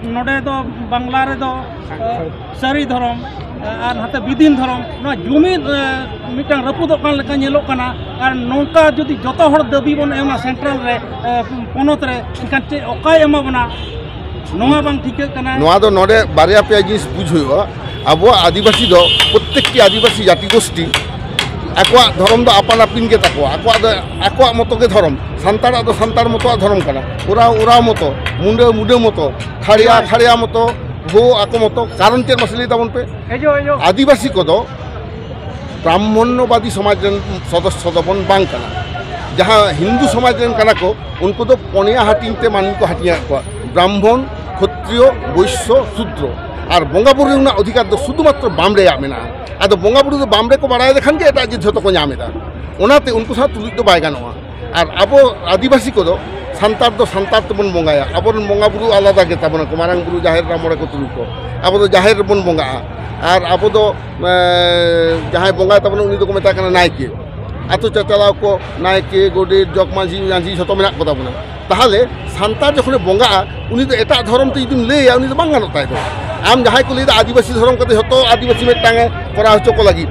ᱱᱚᱰᱮ ᱫᱚ ᱵᱟᱝᱞᱟ ᱨᱮᱫᱚ, ᱟ, ᱥᱟᱹᱨᱤ ᱫᱷᱚᱨᱚᱢ, ᱟ, ᱟᱨ ᱱᱟᱛᱮ ᱵᱤᱫᱤᱱ ᱫᱷᱚᱨᱚᱢ, ᱱᱚᱣᱟ ᱡᱩᱢᱤᱫ, ᱟ, ᱢᱤᱫᱴᱟᱝ ᱨᱟᱹᱯᱩᱫᱚᱜ ᱠᱟᱱ ᱞᱮᱠᱟ ᱧᱮᱞᱚᱜ ᱠᱟᱱᱟ᱾ ᱟᱨ ᱱᱚᱝᱠᱟ ᱡᱩᱫᱤ ᱡᱚᱛᱚ ᱦᱚᱲ ᱫᱟᱹᱵᱤ ᱵᱚᱱ ᱮᱢᱟ ᱥᱮᱱᱴᱨᱟᱞ ᱨᱮ, ᱟ, ᱯᱚᱱᱚᱛ ᱨᱮ, ᱮᱱᱠᱷᱟᱱ ᱪᱮᱫ ᱚᱠᱟᱭ ᱮᱢᱟ ᱵᱚᱱᱟ? ᱱᱚᱣᱟ ᱵᱟᱝ ᱴᱷᱤᱠᱟᱹᱜ ᱠᱟᱱᱟ᱾ ᱱᱚᱣᱟ ᱫᱚ ᱱᱚᱰᱮ ᱵᱟᱨᱭᱟ ᱯᱮᱭᱟ ᱡᱤᱱᱤᱥ ᱵᱩᱡᱽ ᱦᱩᱭᱩᱜᱼᱟ᱾ ᱟᱵᱚᱣᱟᱜ ᱟᱹᱫᱤᱵᱟᱹᱥᱤ ᱫᱚ ᱯᱨᱚᱛᱛᱮᱠᱴᱤ ᱟᱹᱫᱤᱵᱟᱹᱥᱤ ᱡᱟᱹᱛᱤ ᱜᱳᱥᱴᱤ ᱟᱠᱚᱣᱟᱜ ᱫᱷᱚᱨᱚᱢ ᱫᱚ ᱟᱯᱟᱱ ᱟᱹᱯᱤᱱ ᱜᱮ ᱛᱟᱠᱚᱣᱟ, ᱟᱠᱚᱣᱟᱜ ᱫᱚ ᱟᱠᱚᱣᱟᱜ ᱢᱚᱛᱚ ᱜᱮ ᱫᱷᱚᱨᱚᱢ, ᱥᱟᱱᱛᱟᱲᱟᱜ ᱫᱚ ᱥᱟᱱᱛᱟᱲ ᱢᱚᱛᱚᱣᱟᱜ ᱫᱷᱚᱨᱚᱢ ᱠᱟᱱᱟ, ᱳᱨᱟᱣ ᱳᱨᱟᱣ ᱢᱚᱛᱚ, ᱢᱩᱰᱟᱹ ᱢᱩᱰᱟᱹ ᱢᱚᱛᱚ, ᱠᱷᱟᱲᱭᱟ ᱠᱷᱟᱲᱭᱟ ᱢᱚᱛᱚ, ᱵᱷᱳ ᱟᱠᱚ ᱢᱚᱛᱚ᱾ ᱠᱟᱨᱚᱱ ᱪᱮᱫ ᱢᱟᱥᱮ ᱞᱟᱹᱭ ᱛᱟᱵᱚᱱ ᱯᱮ? ᱮᱡᱳ, ᱮᱡᱳ᱾ ᱟᱹᱫᱤᱵᱟᱹᱥᱤ ᱠᱚᱫᱚ ᱵᱨᱟᱦᱢᱚᱱᱱᱚᱵᱟᱫᱤ ᱥᱚᱢᱟᱡᱽ ᱨᱮᱱ ᱥᱚᱫᱚᱥᱥᱚ ᱫᱚᱵᱚᱱ ᱵᱟᱝ ᱠᱟᱱᱟ᱾ ᱡᱟᱦᱟᱸ ᱦᱤᱱᱫᱩ ᱥᱚᱢᱟᱡᱽ ᱨᱮᱱ ᱠᱟᱱᱟ ᱠᱚ, ᱩᱱᱠᱩ ᱫᱚ ᱯᱚᱱᱭᱟ ᱦᱟᱹᱴᱤᱧ ᱛᱮ ᱢᱟᱹᱱᱢᱤ ᱠᱚ ᱦᱟᱹᱴᱤᱧ ᱟᱠᱟᱫ ᱠᱚᱣᱟ, ᱵᱨᱟᱦᱢᱚᱱ, ᱠᱷᱚᱛᱨᱤᱭᱚ, ᱵᱳᱭᱥᱭᱚ, ᱥᱩᱫᱨᱚ᱾ ᱟᱨ ᱵᱚᱸᱜᱟ ᱵᱩᱨᱩ ᱨᱮᱱᱟᱜ ᱚᱫᱷᱤᱠᱟᱨ ᱫᱚ ᱥᱩᱫᱷᱩ ᱢᱟᱛᱨᱚ ᱵᱟᱢᱲᱮᱭᱟᱜ ᱢᱮᱱᱟᱜᱼᱟ᱾ ᱟᱫᱚ ᱵᱚᱸᱜᱟ ᱵᱩᱨᱩ ᱫᱚ ᱵᱟᱢᱲᱮ ᱠᱚ ᱵᱟᱲᱟᱭ ᱞᱮᱠᱷᱟᱱ ᱜᱮ ᱮᱴᱟᱜ ᱡᱟᱹᱛ ᱡᱷᱚᱛᱚ ᱠᱚ ᱧᱟᱢ ᱮᱫᱟ᱾ ᱚᱱᱟᱛᱮ ᱩᱱᱠᱩ ᱥᱟᱶ ᱛᱩᱞᱩᱡ ᱫᱚ ᱵᱟᱭ ᱜᱟᱱᱚᱜᱼᱟ᱾ ᱟᱨ ᱟᱵᱚ ᱟᱹᱫᱤᱵᱟᱹᱥᱤ ᱠᱚᱫᱚ ᱥᱟᱱᱛᱟᱲ ᱫᱚ ᱥᱟᱱᱛᱟᱲ ᱛᱮᱵᱚᱱ ᱵᱚᱸᱜᱟᱭᱟ᱾ ᱟᱵᱚᱨᱮᱱ ᱵᱚᱸᱜᱟ ᱵᱩᱨᱩ ᱟᱞᱟᱫᱟ ᱜᱮ ᱛᱟᱵᱚᱱᱟ ᱠᱚ, ᱢᱟᱨᱟᱝ ᱵᱩᱨᱩ, ᱡᱟᱦᱮᱨ ᱮᱨᱟ, ᱢᱚᱬᱮ ᱠᱚ ᱛᱩᱨᱩᱭ ᱠᱚ᱾ ᱟᱵᱚ ᱫᱚ ᱡᱟᱦᱮᱨ ᱨᱮᱵᱚᱱ ᱵᱚᱸᱜᱟᱜᱼᱟ᱾ ᱟᱨ ᱟᱵᱚ ᱫᱚ, ᱮᱸ, ᱡᱟᱦᱟᱸᱭ ᱵᱚᱸᱜᱟᱭ ᱛᱟᱵᱚᱱᱟ ᱩᱱᱤ ᱫᱚᱠᱚ ᱢᱮᱛᱟᱭ ᱠᱟᱱᱟ ᱱᱟᱭᱠᱮ᱾ ᱟᱛᱳ ᱪᱟᱪᱟᱞᱟᱣ ᱠᱚ, ᱱᱟᱭᱠᱮ, ᱜᱚᱰᱮᱛ, ᱡᱚᱜᱽ ᱢᱟᱹᱡᱷᱤ, ᱢᱟᱹᱡᱷᱤ ᱡᱷᱚᱛᱚ ᱢᱮᱱᱟᱜ ᱠᱚ ᱛᱟᱵᱚᱱᱟ᱾ ᱛᱟᱦᱚᱞᱮ ᱥᱟᱱᱛᱟᱲ ᱡᱚᱠᱷᱚᱱᱮ ᱵᱚᱸᱜᱟᱜᱼᱟ, ᱩᱱᱤ ᱫᱚ ᱮᱴᱟᱜ ᱫᱷᱚᱨᱚᱢ ᱛᱮ ᱡᱩᱫᱤᱢ ᱞᱟᱹᱭᱟ, ᱩᱱᱤ ᱫᱚ ᱵᱟᱝ ᱜᱟᱱᱚᱜ ᱛᱟᱭ ᱫᱚ᱾ ᱟᱢ ᱡᱟᱦᱟᱸᱭ ᱠᱚ ᱞᱟᱹᱭᱫᱟ ᱟᱹᱫᱤᱵᱟᱹᱥᱤ ᱫᱷᱚᱨᱚᱢ ᱠᱟᱛᱮ ᱡᱷᱚᱛᱚ ᱟᱹᱫᱤᱵᱟᱹᱥᱤ ᱢᱤᱫᱴᱟᱝ ᱮ ᱠᱚᱨᱟᱣ ᱦᱚᱪᱚ ᱠᱚ ᱞᱟᱹᱜᱤᱫ,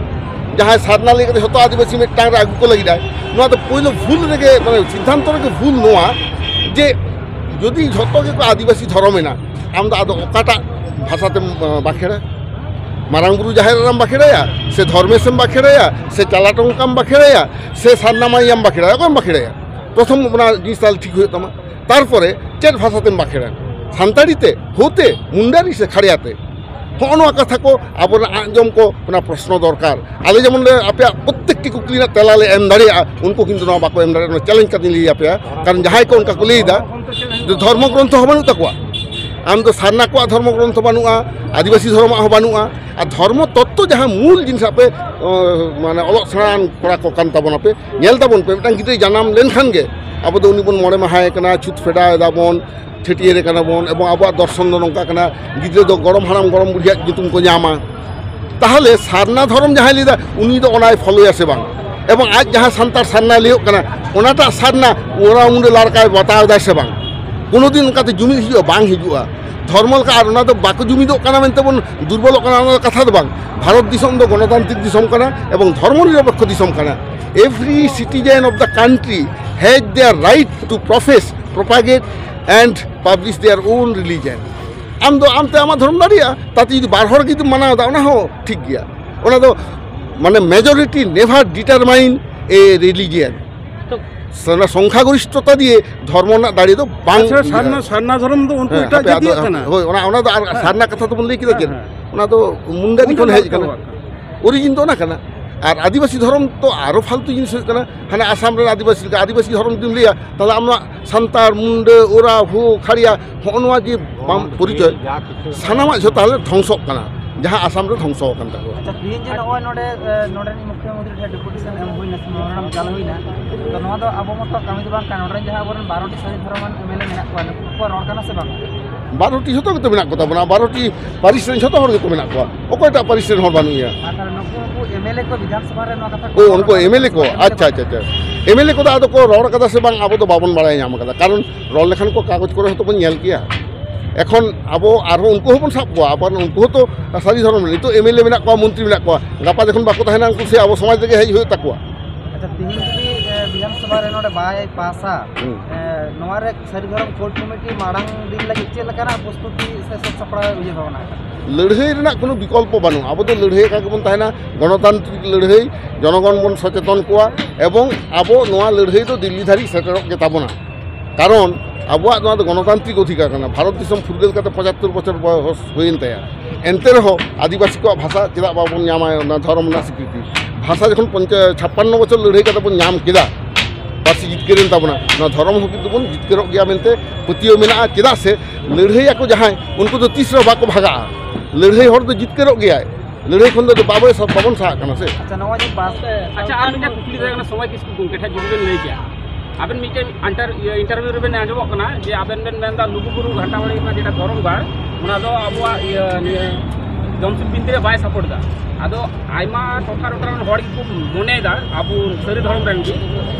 ᱡᱟᱦᱟᱸᱭ ᱥᱟᱨᱱᱟ ᱞᱟᱹᱭ ᱠᱟᱛᱮ ᱡᱷᱚᱛᱚ ᱟᱹᱫᱤᱵᱟᱹᱥᱤ ᱢᱤᱫᱴᱟᱝ ᱨᱮ ᱟᱹᱜᱩ ᱠᱚ ᱞᱟᱹᱜᱤᱫ ᱟᱭ, ᱱᱚᱣᱟ ᱫᱚ ᱯᱳᱭᱞᱳ ᱵᱷᱩᱞ ᱨᱮᱜᱮ, ᱢᱟᱱᱮ ᱥᱤᱫᱽᱫᱷᱟᱱᱛᱚ ᱨᱮᱜᱮ ᱵᱷᱩᱞ ᱱᱚᱣᱟ ᱡᱮ ᱡᱩᱫᱤ ᱡᱷᱚᱛᱚ ᱜᱮᱠᱚ ᱟᱹᱫᱤᱵᱟᱹᱥᱤ ᱫᱷᱚᱨᱚᱢ ᱮᱱᱟ, ᱟᱢ ᱫᱚ ᱟᱫᱚ ᱚᱠᱟᱴᱟᱜ ᱵᱷᱟᱥᱟ ᱛᱮᱢ, ᱟᱸ, ᱵᱟᱠᱷᱮᱲᱟ? ᱢᱟᱨᱟᱝ ᱵᱩᱨᱩ ᱡᱟᱦᱮᱨ ᱮᱨᱟᱢ ᱵᱟᱠᱷᱮᱲᱟᱭᱟ, ᱥᱮ ᱫᱷᱚᱨᱢᱮᱥᱮᱢ ᱵᱟᱠᱷᱮᱲᱟᱭᱟ, ᱥᱮ ᱪᱟᱞᱟ ᱴᱚᱝᱠᱟᱢ ᱵᱟᱠᱷᱮᱲᱟᱭᱟ, ᱥᱮ ᱥᱟᱨᱱᱟ ᱢᱟᱹᱭᱟᱢ ᱵᱟᱠᱷᱮᱲᱟᱭᱟ? ᱚᱠᱚᱭᱮᱢ ᱵᱟᱠᱷᱮᱲᱟᱭᱟ? ᱯᱨᱚᱛᱷᱚᱢ ᱚᱱᱟ ᱡᱤᱱᱤᱥ ᱛᱟᱦᱞᱮ ᱴᱷᱤᱠ ᱦᱩᱭᱩᱜ ᱛᱟᱢᱟ᱾ ᱛᱟᱨᱯᱚᱨᱮ ᱪᱮᱫ ᱵᱷᱟᱥᱟ ᱛᱮᱢ ᱵᱟᱠᱷᱮᱲᱟ? ᱥᱟᱱᱛᱟᱲᱤ ᱛᱮ, ᱦᱳ ᱛᱮ, ᱢᱩᱱᱰᱟᱨᱤ ᱥᱮ ᱠᱷᱟᱲᱭᱟ ᱛᱮ? ᱦᱚᱸᱜᱼᱚ ᱱᱚᱣᱟ ᱠᱟᱛᱷᱟ ᱠᱚ ᱟᱵᱚᱨᱮᱱ ᱟᱸᱡᱚᱢ ᱠᱚ ᱚᱱᱟ ᱯᱨᱚᱥᱱᱚ ᱫᱚᱨᱠᱟᱨ᱾ ᱟᱞᱮ ᱡᱮᱢᱚᱱ ᱞᱮ ᱟᱯᱮᱭᱟᱜ ᱯᱨᱚᱛᱛᱮᱠᱴᱤ ᱠᱩᱠᱞᱤ ᱨᱮᱱᱟᱜ ᱛᱮᱞᱟ ᱞᱮ ᱮᱢ ᱫᱟᱲᱮᱭᱟᱜᱼᱟ, ᱩᱱᱠᱩ ᱠᱤᱱᱛᱩ ᱱᱚᱣᱟ ᱵᱟᱠᱚ ᱮᱢ ᱫᱟᱲᱮᱭᱟᱜᱼᱟ᱾ ᱱᱚᱣᱟ ᱪᱮᱞᱮᱧᱡᱽ ᱠᱟᱛᱮᱧ ᱞᱟᱹᱭ ᱟᱯᱮᱭᱟ, ᱠᱟᱨᱚᱱ ᱡᱟᱦᱟᱸᱭ ᱠᱚ ᱚᱱᱠᱟ ᱠᱚ ᱞᱟᱹᱭᱫᱟ, ᱫᱷᱚᱨᱢᱚ ᱜᱨᱚᱱᱛᱷᱚ ᱦᱚᱸ ᱵᱟᱹᱱᱩᱜ ᱛᱟᱠᱚᱣᱟ᱾ ᱟᱢ ᱫᱚ ᱥᱟᱨᱱᱟ ᱠᱚᱣᱟᱜ ᱫᱷᱚᱨᱢᱚ ᱜᱨᱚᱱᱛᱷᱚ ᱵᱟᱹᱱᱩᱜᱼᱟ, ᱟᱹᱫᱤᱵᱟᱹᱥᱤ ᱫᱷᱚᱨᱚᱢᱟᱜ ᱦᱚᱸ ᱵᱟᱹᱱᱩᱜᱼᱟ᱾ ᱟᱨ ᱫᱷᱚᱨᱢᱚ ᱛᱚᱛᱛᱚ ᱡᱟᱦᱟᱸ ᱢᱩᱞ ᱡᱤᱱᱤᱥ ᱟᱯᱮ, ᱚ, ᱢᱟᱱᱮ ᱚᱞᱚᱜ ᱥᱮᱬᱟᱱ ᱠᱚᱲᱟ ᱠᱚ ᱠᱟᱱ ᱛᱟᱵᱚᱱᱟᱯᱮ, ᱧᱮᱞ ᱛᱟᱵᱚᱱ ᱯᱮ, ᱢᱤᱫᱴᱟᱝ ᱜᱤᱫᱽᱨᱟᱹᱭ ᱡᱟᱱᱟᱢ ᱞᱮᱱᱠᱷᱟᱱ ᱜᱮ ᱟᱵᱚ ᱫᱚ ᱩᱱᱤ ᱵᱚᱱ ᱢᱚᱬᱮ ᱢᱟᱦᱟᱭᱮ ᱠᱟᱱᱟ, ᱪᱷᱩᱛ ᱯᱷᱮᱰᱟᱣ ᱮᱫᱟ ᱵᱚᱱ, ᱪᱷᱟᱹᱴᱭᱟᱹᱨᱮ ᱠᱟᱱᱟ ᱵᱚᱱ, ᱮᱵᱚᱝ ᱟᱵᱚᱣᱟᱜ ᱫᱚᱨᱥᱚᱱ ᱫᱚ ᱱᱚᱝᱠᱟ ᱠᱟᱱᱟ, ᱜᱤᱫᱽᱨᱟᱹ ᱫᱚ ᱜᱚᱲᱚᱢ ᱦᱟᱲᱟᱢ ᱜᱚᱲᱚᱢ ᱵᱩᱰᱷᱤᱭᱟᱜ ᱧᱩᱛᱩᱢ ᱠᱚ ᱧᱟᱢᱟ᱾ ᱛᱟᱦᱚᱞᱮ ᱥᱟᱨᱱᱟ ᱫᱷᱚᱨᱚᱢ ᱡᱟᱦᱟᱸᱭ ᱞᱟᱹᱭᱫᱟ, ᱩᱱᱤ ᱫᱚ ᱚᱱᱟᱭ ᱯᱷᱚᱞᱳᱭᱟ ᱥᱮ ᱵᱟᱝ? ᱮᱵᱚᱝ ᱟᱡ ᱡᱟᱦᱟᱸ ᱥᱟᱱᱛᱟᱲ ᱥᱟᱨᱱᱟ ᱞᱟᱹᱭᱚᱜ ᱠᱟᱱᱟ, ᱚᱱᱟᱴᱟᱜ ᱥᱟᱨᱱᱟ ᱚᱨᱟ ᱢᱩᱱᱰᱟᱹ ᱞᱟᱲᱠᱟᱭ ᱵᱟᱛᱟᱣ ᱮᱫᱟ ᱥᱮ ᱵᱟᱝ? ᱠᱳᱱᱳ ᱫᱤᱱ ᱚᱱᱠᱟᱛᱮ ᱡᱩᱢᱤᱫ ᱦᱤᱡᱩᱜᱼᱟ? ᱵᱟᱝ ᱦᱤᱡᱩᱜᱼᱟ᱾ ᱫᱷᱚᱨᱢᱚ ᱞᱮᱠᱟ, ᱟᱨ ᱚᱱᱟ ᱫᱚ ᱵᱟᱠᱚ ᱡᱩᱢᱤᱫᱚᱜ ᱠᱟᱱᱟ ᱢᱮᱱᱛᱮ ᱵᱚᱱ ᱫᱩᱨᱵᱚᱞᱚᱜ ᱠᱟᱱᱟ, ᱚᱱᱟ ᱫᱚ ᱠᱟᱛᱷᱟ ᱫᱚ ᱵᱟᱝ᱾ ᱵᱷᱟᱨᱚᱛ ᱫᱤᱥᱚᱢ ᱫᱚ ᱜᱚᱱᱚᱛᱟᱱᱛᱨᱤᱠ ᱫᱤᱥᱚᱢ ᱠᱟᱱᱟ ᱮᱵᱚᱝ ᱫᱷᱚᱨᱢᱚ ᱱᱤᱨᱚᱯᱮᱠᱠᱷᱚ ᱫᱤᱥᱚᱢ ᱠᱟᱱᱟ᱾ Every citizen of the country has their right to profess, propagate and publish their own religion. ᱟᱢ ᱫᱚ ᱟᱢᱛᱮ ᱟᱢᱟᱜ ᱫᱷᱚᱨᱚᱢ ᱫᱟᱲᱮᱭᱟᱜᱼᱟ, ᱛᱟᱛᱮ ᱡᱩᱫᱤ ᱵᱟᱨ ᱦᱚᱲ ᱡᱩᱫᱤᱢ ᱢᱟᱱᱟᱣ ᱮᱫᱟ, ᱚᱱᱟ ᱦᱚᱸ ᱴᱷᱤᱠ ᱜᱮᱭᱟ᱾ ᱚᱱᱟ ᱫᱚ ᱢᱟᱱᱮ majority never determine a religion. ᱛᱚ ᱚᱱᱟ ᱥᱚᱝᱠᱷᱟᱜᱚᱨᱤষ্ঠতা ᱫᱤᱭᱮ ᱫᱷᱚᱨᱢᱚ ᱨᱮᱱᱟᱜ ᱫᱟᱲᱮ ᱫᱚ ᱵᱟᱝ ᱟᱪᱪᱷᱟ, ᱤᱭᱟᱹᱜᱼᱟ᱾ ᱥᱟᱨᱱᱟ, ᱥᱟᱨᱱᱟ ᱫᱷᱚᱨᱚᱢ ᱫᱚ ᱩᱱᱠᱩ ᱦᱮᱸ, ᱮᱴᱟᱜ ᱦᱟᱯᱮ, ᱟᱫᱚ, ᱡᱟᱹᱛᱤᱭᱟᱜ ᱠᱟᱱᱟ᱾ ᱦᱳᱭ, ᱚᱱᱟ, ᱚᱱᱟ ᱫᱚ ᱟᱨ ᱦᱮᱸ᱾ ᱥᱟᱨᱱᱟ ᱠᱟᱛᱷᱟ ᱫᱚᱵᱚᱱ ᱞᱟᱹᱭ ᱠᱮᱫᱟ ᱦᱮᱸ, ᱪᱮᱫ? ᱦᱮᱸ᱾ ᱚᱱᱟ ᱫᱚ ᱢᱩᱱᱰᱟᱨᱤ ᱩᱱᱠᱩ ᱠᱷᱚᱱ ᱦᱮᱡ ᱫᱚ ᱠᱟᱱᱟ᱾ ᱵᱟᱠᱚ ᱚᱨᱤᱡᱤᱱ ᱫᱚ ᱚᱱᱟ ᱠᱟᱱᱟ᱾ ᱟᱨ ᱟᱹᱫᱤᱵᱟᱹᱥᱤ ᱫᱷᱚᱨᱚᱢ ᱛᱚ ᱟᱨᱚ ᱯᱷᱟᱞᱛᱩ ᱡᱤᱱᱤᱥ ᱦᱩᱭᱩᱜ ᱠᱟᱱᱟ, ᱦᱟᱱᱟ ᱟᱥᱟᱢ ᱨᱮᱱ ᱟᱹᱫᱤᱵᱟᱹᱥᱤ ᱞᱮᱠᱟ ᱟᱹᱫᱤᱵᱟᱹᱥᱤ ᱫᱷᱚᱨᱚᱢ ᱡᱩᱫᱤᱢ ᱞᱟᱹᱭᱟ, ᱛᱟᱦᱚᱞᱮ ᱟᱢ ᱱᱚᱣᱟ ᱥᱟᱱᱛᱟᱲ, ᱢᱩᱱᱰᱟᱹ, ᱳᱨᱟ, ᱦᱳ, ᱠᱷᱟᱲᱤᱭᱟ, ᱦᱚᱸᱜᱼᱚ ᱱᱚᱣᱟ ᱡᱮ ᱵᱟᱢ ᱯᱚᱨᱤᱪᱚᱭ, ᱥᱟᱱᱟᱢᱟᱜ ᱡᱷᱚᱛᱚ ᱛᱟᱦᱚᱞᱮ ᱫᱷᱚᱝᱥᱚᱜ ᱠᱟᱱᱟ, ᱡᱟᱦᱟᱸ ᱟᱥᱟᱢ ᱨᱮ ᱫᱷᱚᱝᱥᱚ ᱟᱠᱟᱱ ᱛᱟᱠᱚᱣᱟ᱾ ᱟᱪᱪᱷᱟ, ᱛᱮᱦᱮᱧ ᱡᱮ ᱱᱚᱜᱼᱚᱭ ᱱᱚᱰᱮ, ᱮ, ᱱᱚᱰᱮᱱᱤᱡ ᱢᱩᱠᱷᱭᱚᱢᱚᱱᱛᱨᱤ ᱴᱷᱮᱱ ᱰᱮᱯᱩᱴᱮᱥᱚᱱ ᱮᱢ ᱦᱩᱭᱱᱟ ᱥᱮ ᱢᱮᱢᱳᱨᱮᱱᱰᱟᱢ ᱪᱟᱞ ᱦᱩᱭᱱᱟ, ᱛᱚ ᱱᱚᱣᱟ ᱫᱚ ᱟᱵᱚ ᱢᱚᱛᱚ ᱠᱟᱹᱢᱤ ᱫᱚ ᱵᱟᱝ ᱠᱟᱱᱟ᱾ ᱱᱚᱰᱮ ᱨᱮᱱ ᱡᱟᱦᱟᱸ ᱟᱵᱚᱨᱮᱱ ᱵᱟᱨᱚᱴᱤ ᱥᱟᱹᱨᱤ ᱫᱷᱚᱨᱚᱢᱟᱱ ᱮᱢ ᱮᱞ ᱮ ᱢᱮᱱᱟᱜ ᱠᱚᱣᱟ, ᱱᱩᱠᱩ ᱠᱚ ᱨᱚᱲ ᱠᱟᱱᱟ ᱥᱮ ᱵᱟᱝ? ᱵᱟᱨᱚᱴᱤ ᱡᱷᱚᱛᱚ ᱜᱮᱛᱚ ᱢᱮᱱᱟᱜ ᱠᱚ ᱛᱟᱵᱚᱱᱟ, ᱵᱟᱨᱚᱴᱤ ᱯᱟᱹᱨᱤᱥ ᱨᱮᱱ ᱡᱷᱚᱛᱚ ᱦᱚᱲ ᱜᱮᱠᱚ ᱢᱮᱱᱟᱜ ᱠᱚᱣᱟ, ᱚᱠᱚᱭᱴᱟᱜ ᱯᱟᱹᱨᱤᱥ ᱨᱮᱱ ᱦᱚᱲ ᱵᱟᱹᱱᱩᱜ ᱮᱭᱟ? ᱟᱨ ᱛᱟᱦᱚᱞᱮ ᱱᱩᱠᱩ, ᱩᱱᱠᱩ ᱮᱢ ᱮᱞ ᱮ ᱠᱚ ᱵᱤᱫᱷᱟᱱ ᱥᱚᱵᱷᱟ ᱨᱮ ᱱᱚᱣᱟ ᱠᱟᱛᱷᱟ ᱠᱚ ᱳ, ᱨᱚᱲ ᱩᱱᱠᱩ ᱠᱟᱱᱟ? ᱮᱢ ᱮᱞ ᱮ ᱠᱚ, ᱮᱢ ᱮᱞ ᱮ ᱟᱪᱪᱷᱟ, ᱠᱚ᱾ ᱟᱪᱪᱷᱟ, ᱟᱪᱪᱷᱟ᱾ ᱮᱢ ᱮᱞ ᱮ ᱠᱚᱫᱚ ᱟᱫᱚ ᱠᱚ ᱨᱚᱲ ᱠᱟᱫᱟ ᱥᱮ ᱵᱟᱝ, ᱟᱵᱚ ᱫᱚ ᱵᱟᱵᱚᱱ ᱵᱟᱲᱟᱭ ᱧᱟᱢ ᱠᱟᱫᱟ, ᱠᱟᱨᱚᱱ ᱨᱚᱲ ᱞᱮᱠᱷᱟᱱ ᱠᱚ ᱠᱟᱜᱚᱡᱽ ᱠᱚᱨᱮ ᱦᱚᱸᱛᱚ ᱵᱚᱱ ᱧᱮᱞ ᱠᱮᱭᱟ᱾ ᱮᱠᱷᱚᱱ ᱟᱵᱚ ᱟᱨᱦᱚᱸ ᱩᱱᱠᱩ ᱦᱚᱸᱵᱚᱱ ᱥᱟᱵ ᱠᱚᱣᱟ, ᱟᱵᱟᱨ ᱩᱱᱠᱩ ᱦᱚᱸᱛᱚ ᱥᱟᱹᱨᱤ ᱫᱷᱚᱨᱚᱢ ᱨᱮ ᱱᱤᱛᱚᱜ ᱮᱢ ᱮᱞ ᱮ ᱢᱮᱱᱟᱜ ᱠᱚᱣᱟ, ᱢᱚᱱᱛᱨᱤ ᱢᱮᱱᱟᱜ ᱠᱚᱣᱟ, ᱜᱟᱯᱟ ᱡᱚᱠᱷᱚᱱ ᱵᱟᱠᱚ ᱛᱟᱦᱮᱱᱟ, ᱩᱱᱠᱩ ᱥᱮ ᱟᱵᱚ ᱥᱚᱢᱟᱡᱽ ᱨᱮᱜᱮ ᱦᱮᱡ ᱦᱩᱭᱩᱜ ᱛᱟᱠᱚᱣᱟ᱾ ᱟᱪᱪᱷᱟ, ᱛᱤᱦᱤᱧ ᱡᱩᱫᱤ, ᱮ, ᱵᱤᱫᱷᱟᱱ ᱥᱚᱵᱷᱟ ᱨᱮ ᱱᱚᱰᱮ ᱵᱟᱭ ᱯᱟᱥᱟ, ᱦᱩᱸ᱾ ᱮ, ᱱᱚᱣᱟ ᱨᱮ ᱥᱟᱹᱨᱤ ᱫᱷᱚᱨᱚᱢ ᱠᱳᱰ ᱠᱚᱢᱤᱴᱤ ᱢᱟᱲᱟᱝ ᱫᱤᱱ ᱞᱟᱹᱜᱤᱫ ᱪᱮᱫ ᱞᱮᱠᱟᱱᱟᱜ ᱯᱨᱚᱥᱛᱩᱛᱤ ᱥᱮ ᱥᱟᱹᱛ ᱥᱟᱯᱲᱟᱣ ᱩᱭᱦᱟᱹᱨ ᱵᱷᱟᱵᱽᱱᱟ ᱟᱠᱟᱫᱟ? ᱞᱟᱹᱲᱦᱟᱹᱭ ᱨᱮᱱᱟᱜ ᱠᱳᱱᱳ ᱵᱤᱠᱚᱞᱯᱚ ᱵᱟᱹᱱᱩᱜᱼᱟ᱾ ᱟᱵᱚ ᱫᱚ ᱞᱟᱹᱲᱦᱟᱹᱭ ᱟᱠᱟ ᱜᱮᱵᱚᱱ ᱛᱟᱦᱮᱱᱟ, ᱜᱚᱱᱚᱛᱟᱱᱛᱨᱤᱠ ᱞᱟᱹᱲᱦᱟᱹᱭ, ᱡᱚᱱᱚᱜᱚᱱ ᱵᱚᱱ ᱥᱚᱪᱮᱛᱚᱱ ᱠᱚᱣᱟ, ᱮᱵᱚᱝ ᱟᱵᱚ ᱱᱚᱣᱟ ᱞᱟᱹᱲᱦᱟᱹᱭ ᱫᱚ ᱫᱤᱞᱞᱤ ᱫᱷᱟᱹᱨᱤᱡ ᱥᱮᱴᱮᱨᱚᱜ ᱜᱮ ᱛᱟᱵᱚᱱᱟ᱾ ᱠᱟᱨᱚᱱ ᱟᱵᱚᱣᱟᱜ ᱱᱚᱣᱟ ᱫᱚ ᱜᱚᱱᱚᱛᱟᱱᱛᱨᱤᱠ ᱚᱫᱷᱤᱠᱟᱨ ᱠᱟᱱᱟ᱾ ᱵᱷᱟᱨᱚᱛ ᱫᱤᱥᱚᱢ ᱯᱷᱩᱨᱜᱟᱹᱞ ᱠᱟᱛᱮ ᱯᱚᱸᱪᱟᱛᱛᱳᱨ ᱵᱚᱪᱷᱚᱨ ᱵᱚᱭᱚᱥ ᱦᱩᱭᱮᱱ ᱛᱟᱭᱟ, ᱮᱱᱛᱮ ᱨᱮᱦᱚᱸ ᱟᱹᱫᱤᱵᱟᱹᱥᱤ ᱠᱚᱣᱟᱜ ᱵᱷᱟᱥᱟ ᱪᱮᱫᱟᱜ ᱵᱟᱵᱚᱱ ᱧᱟᱢᱟ, ᱚᱱᱟ ᱫᱷᱚᱨᱚᱢ ᱨᱮᱱᱟᱜ ᱥᱤᱠᱨᱤᱛᱤ? ᱵᱷᱟᱥᱟ ᱡᱚᱠᱷᱚᱱ ᱯᱚᱧᱪᱟ-, ᱪᱷᱟᱯᱯᱟᱱᱱᱚ ᱵᱚᱪᱷᱚᱨ ᱞᱟᱹᱲᱦᱟᱹᱭ ᱠᱟᱛᱮ ᱵᱚᱱ ᱧᱟᱢ ᱠᱮᱫᱟ, ᱯᱟᱹᱨᱥᱤ ᱡᱤᱛᱠᱟᱹᱨ ᱮᱱ ᱛᱟᱵᱚᱱᱟ, ᱱᱚᱣᱟ ᱫᱷᱚᱨᱚᱢ ᱦᱚᱸ ᱠᱤᱱᱛᱩ ᱵᱚᱱ ᱡᱤᱛᱠᱟᱹᱨᱚᱜ ᱜᱮᱭᱟ ᱢᱮᱱᱛᱮ ᱯᱟᱹᱛᱭᱟᱹᱣ ᱢᱮᱱᱟᱜᱼᱟ᱾ ᱪᱮᱫᱟᱜ ᱥᱮ ᱞᱟᱹᱲᱦᱟᱹᱭ ᱟᱠᱚ ᱡᱟᱦᱟᱸᱭ, ᱩᱱᱠᱩ ᱫᱚ ᱛᱤᱥ ᱨᱮᱦᱚᱸ ᱵᱟᱠᱚ ᱵᱷᱟᱜᱟᱜᱼᱟ᱾ ᱞᱟᱹᱲᱦᱟᱹᱭ ᱦᱚᱲ ᱫᱚ ᱡᱤᱛᱠᱟᱹᱨᱚᱜ ᱜᱮᱭᱟᱭ, ᱞᱟᱹᱲᱦᱟᱹᱭ ᱠᱷᱚᱱ ᱫᱚ ᱵᱟᱵᱚᱱ ᱵᱟᱵᱚᱱ ᱥᱟᱦᱟᱜ ᱠᱟᱱᱟ ᱥᱮ᱾ ᱟᱪᱪᱷᱟ, ᱱᱚᱣᱟ ᱡᱮ ᱵᱟᱥ ᱟᱪᱪᱷᱟ, ᱟᱨ ᱢᱤᱫᱴᱟᱝ ᱠᱩᱠᱞᱤ ᱛᱟᱦᱮᱸ ᱠᱟᱱᱟ ᱥᱚᱢᱚᱭ ᱠᱤᱥᱠᱩ ᱜᱚᱢᱠᱮ ᱴᱷᱮᱱ, ᱡᱩᱫᱤ ᱵᱮᱱ ᱞᱟᱹᱭ ᱠᱮᱭᱟ, ᱟᱵᱮᱱ ᱢᱤᱫᱴᱮᱱ ᱤᱱᱴᱟᱨ-, ᱤᱭᱟᱹ, ᱤᱱᱴᱟᱨᱵᱷᱤᱭᱩ ᱨᱮᱵᱮᱱ ᱟᱸᱡᱚᱢᱚᱜ ᱠᱟᱱᱟ ᱡᱮ ᱟᱵᱮᱱ ᱵᱮᱱ ᱢᱮᱱᱫᱟ ᱞᱩᱜᱩᱵᱩᱨᱩ ᱜᱷᱟᱱᱴᱟ ᱵᱟᱲᱮ ᱨᱮᱱᱟᱜ ᱡᱮᱴᱟ ᱫᱷᱚᱨᱚᱢ ᱜᱟᱲ, ᱚᱱᱟ ᱫᱚ ᱟᱵᱚᱣᱟᱜ ᱤᱭᱟᱹ ᱱᱤᱭᱟᱹ ᱡᱚᱢᱥᱤᱢ ᱵᱤᱱᱛᱤ ᱨᱮ ᱵᱟᱭ ᱥᱟᱯᱳᱨᱴ ᱮᱫᱟ᱾ ᱟᱫᱚ ᱟᱭᱢᱟ ᱴᱚᱴᱷᱟ ᱴᱚᱴᱷᱟ ᱨᱮᱱ ᱦᱚᱲ ᱜᱮᱠᱚ ᱢᱚᱱᱮᱭᱮᱫᱟ ᱟᱵᱚ ᱥᱟᱹᱨᱤ ᱫᱷᱚᱨᱚᱢ ᱨᱮᱱ ᱜᱮ,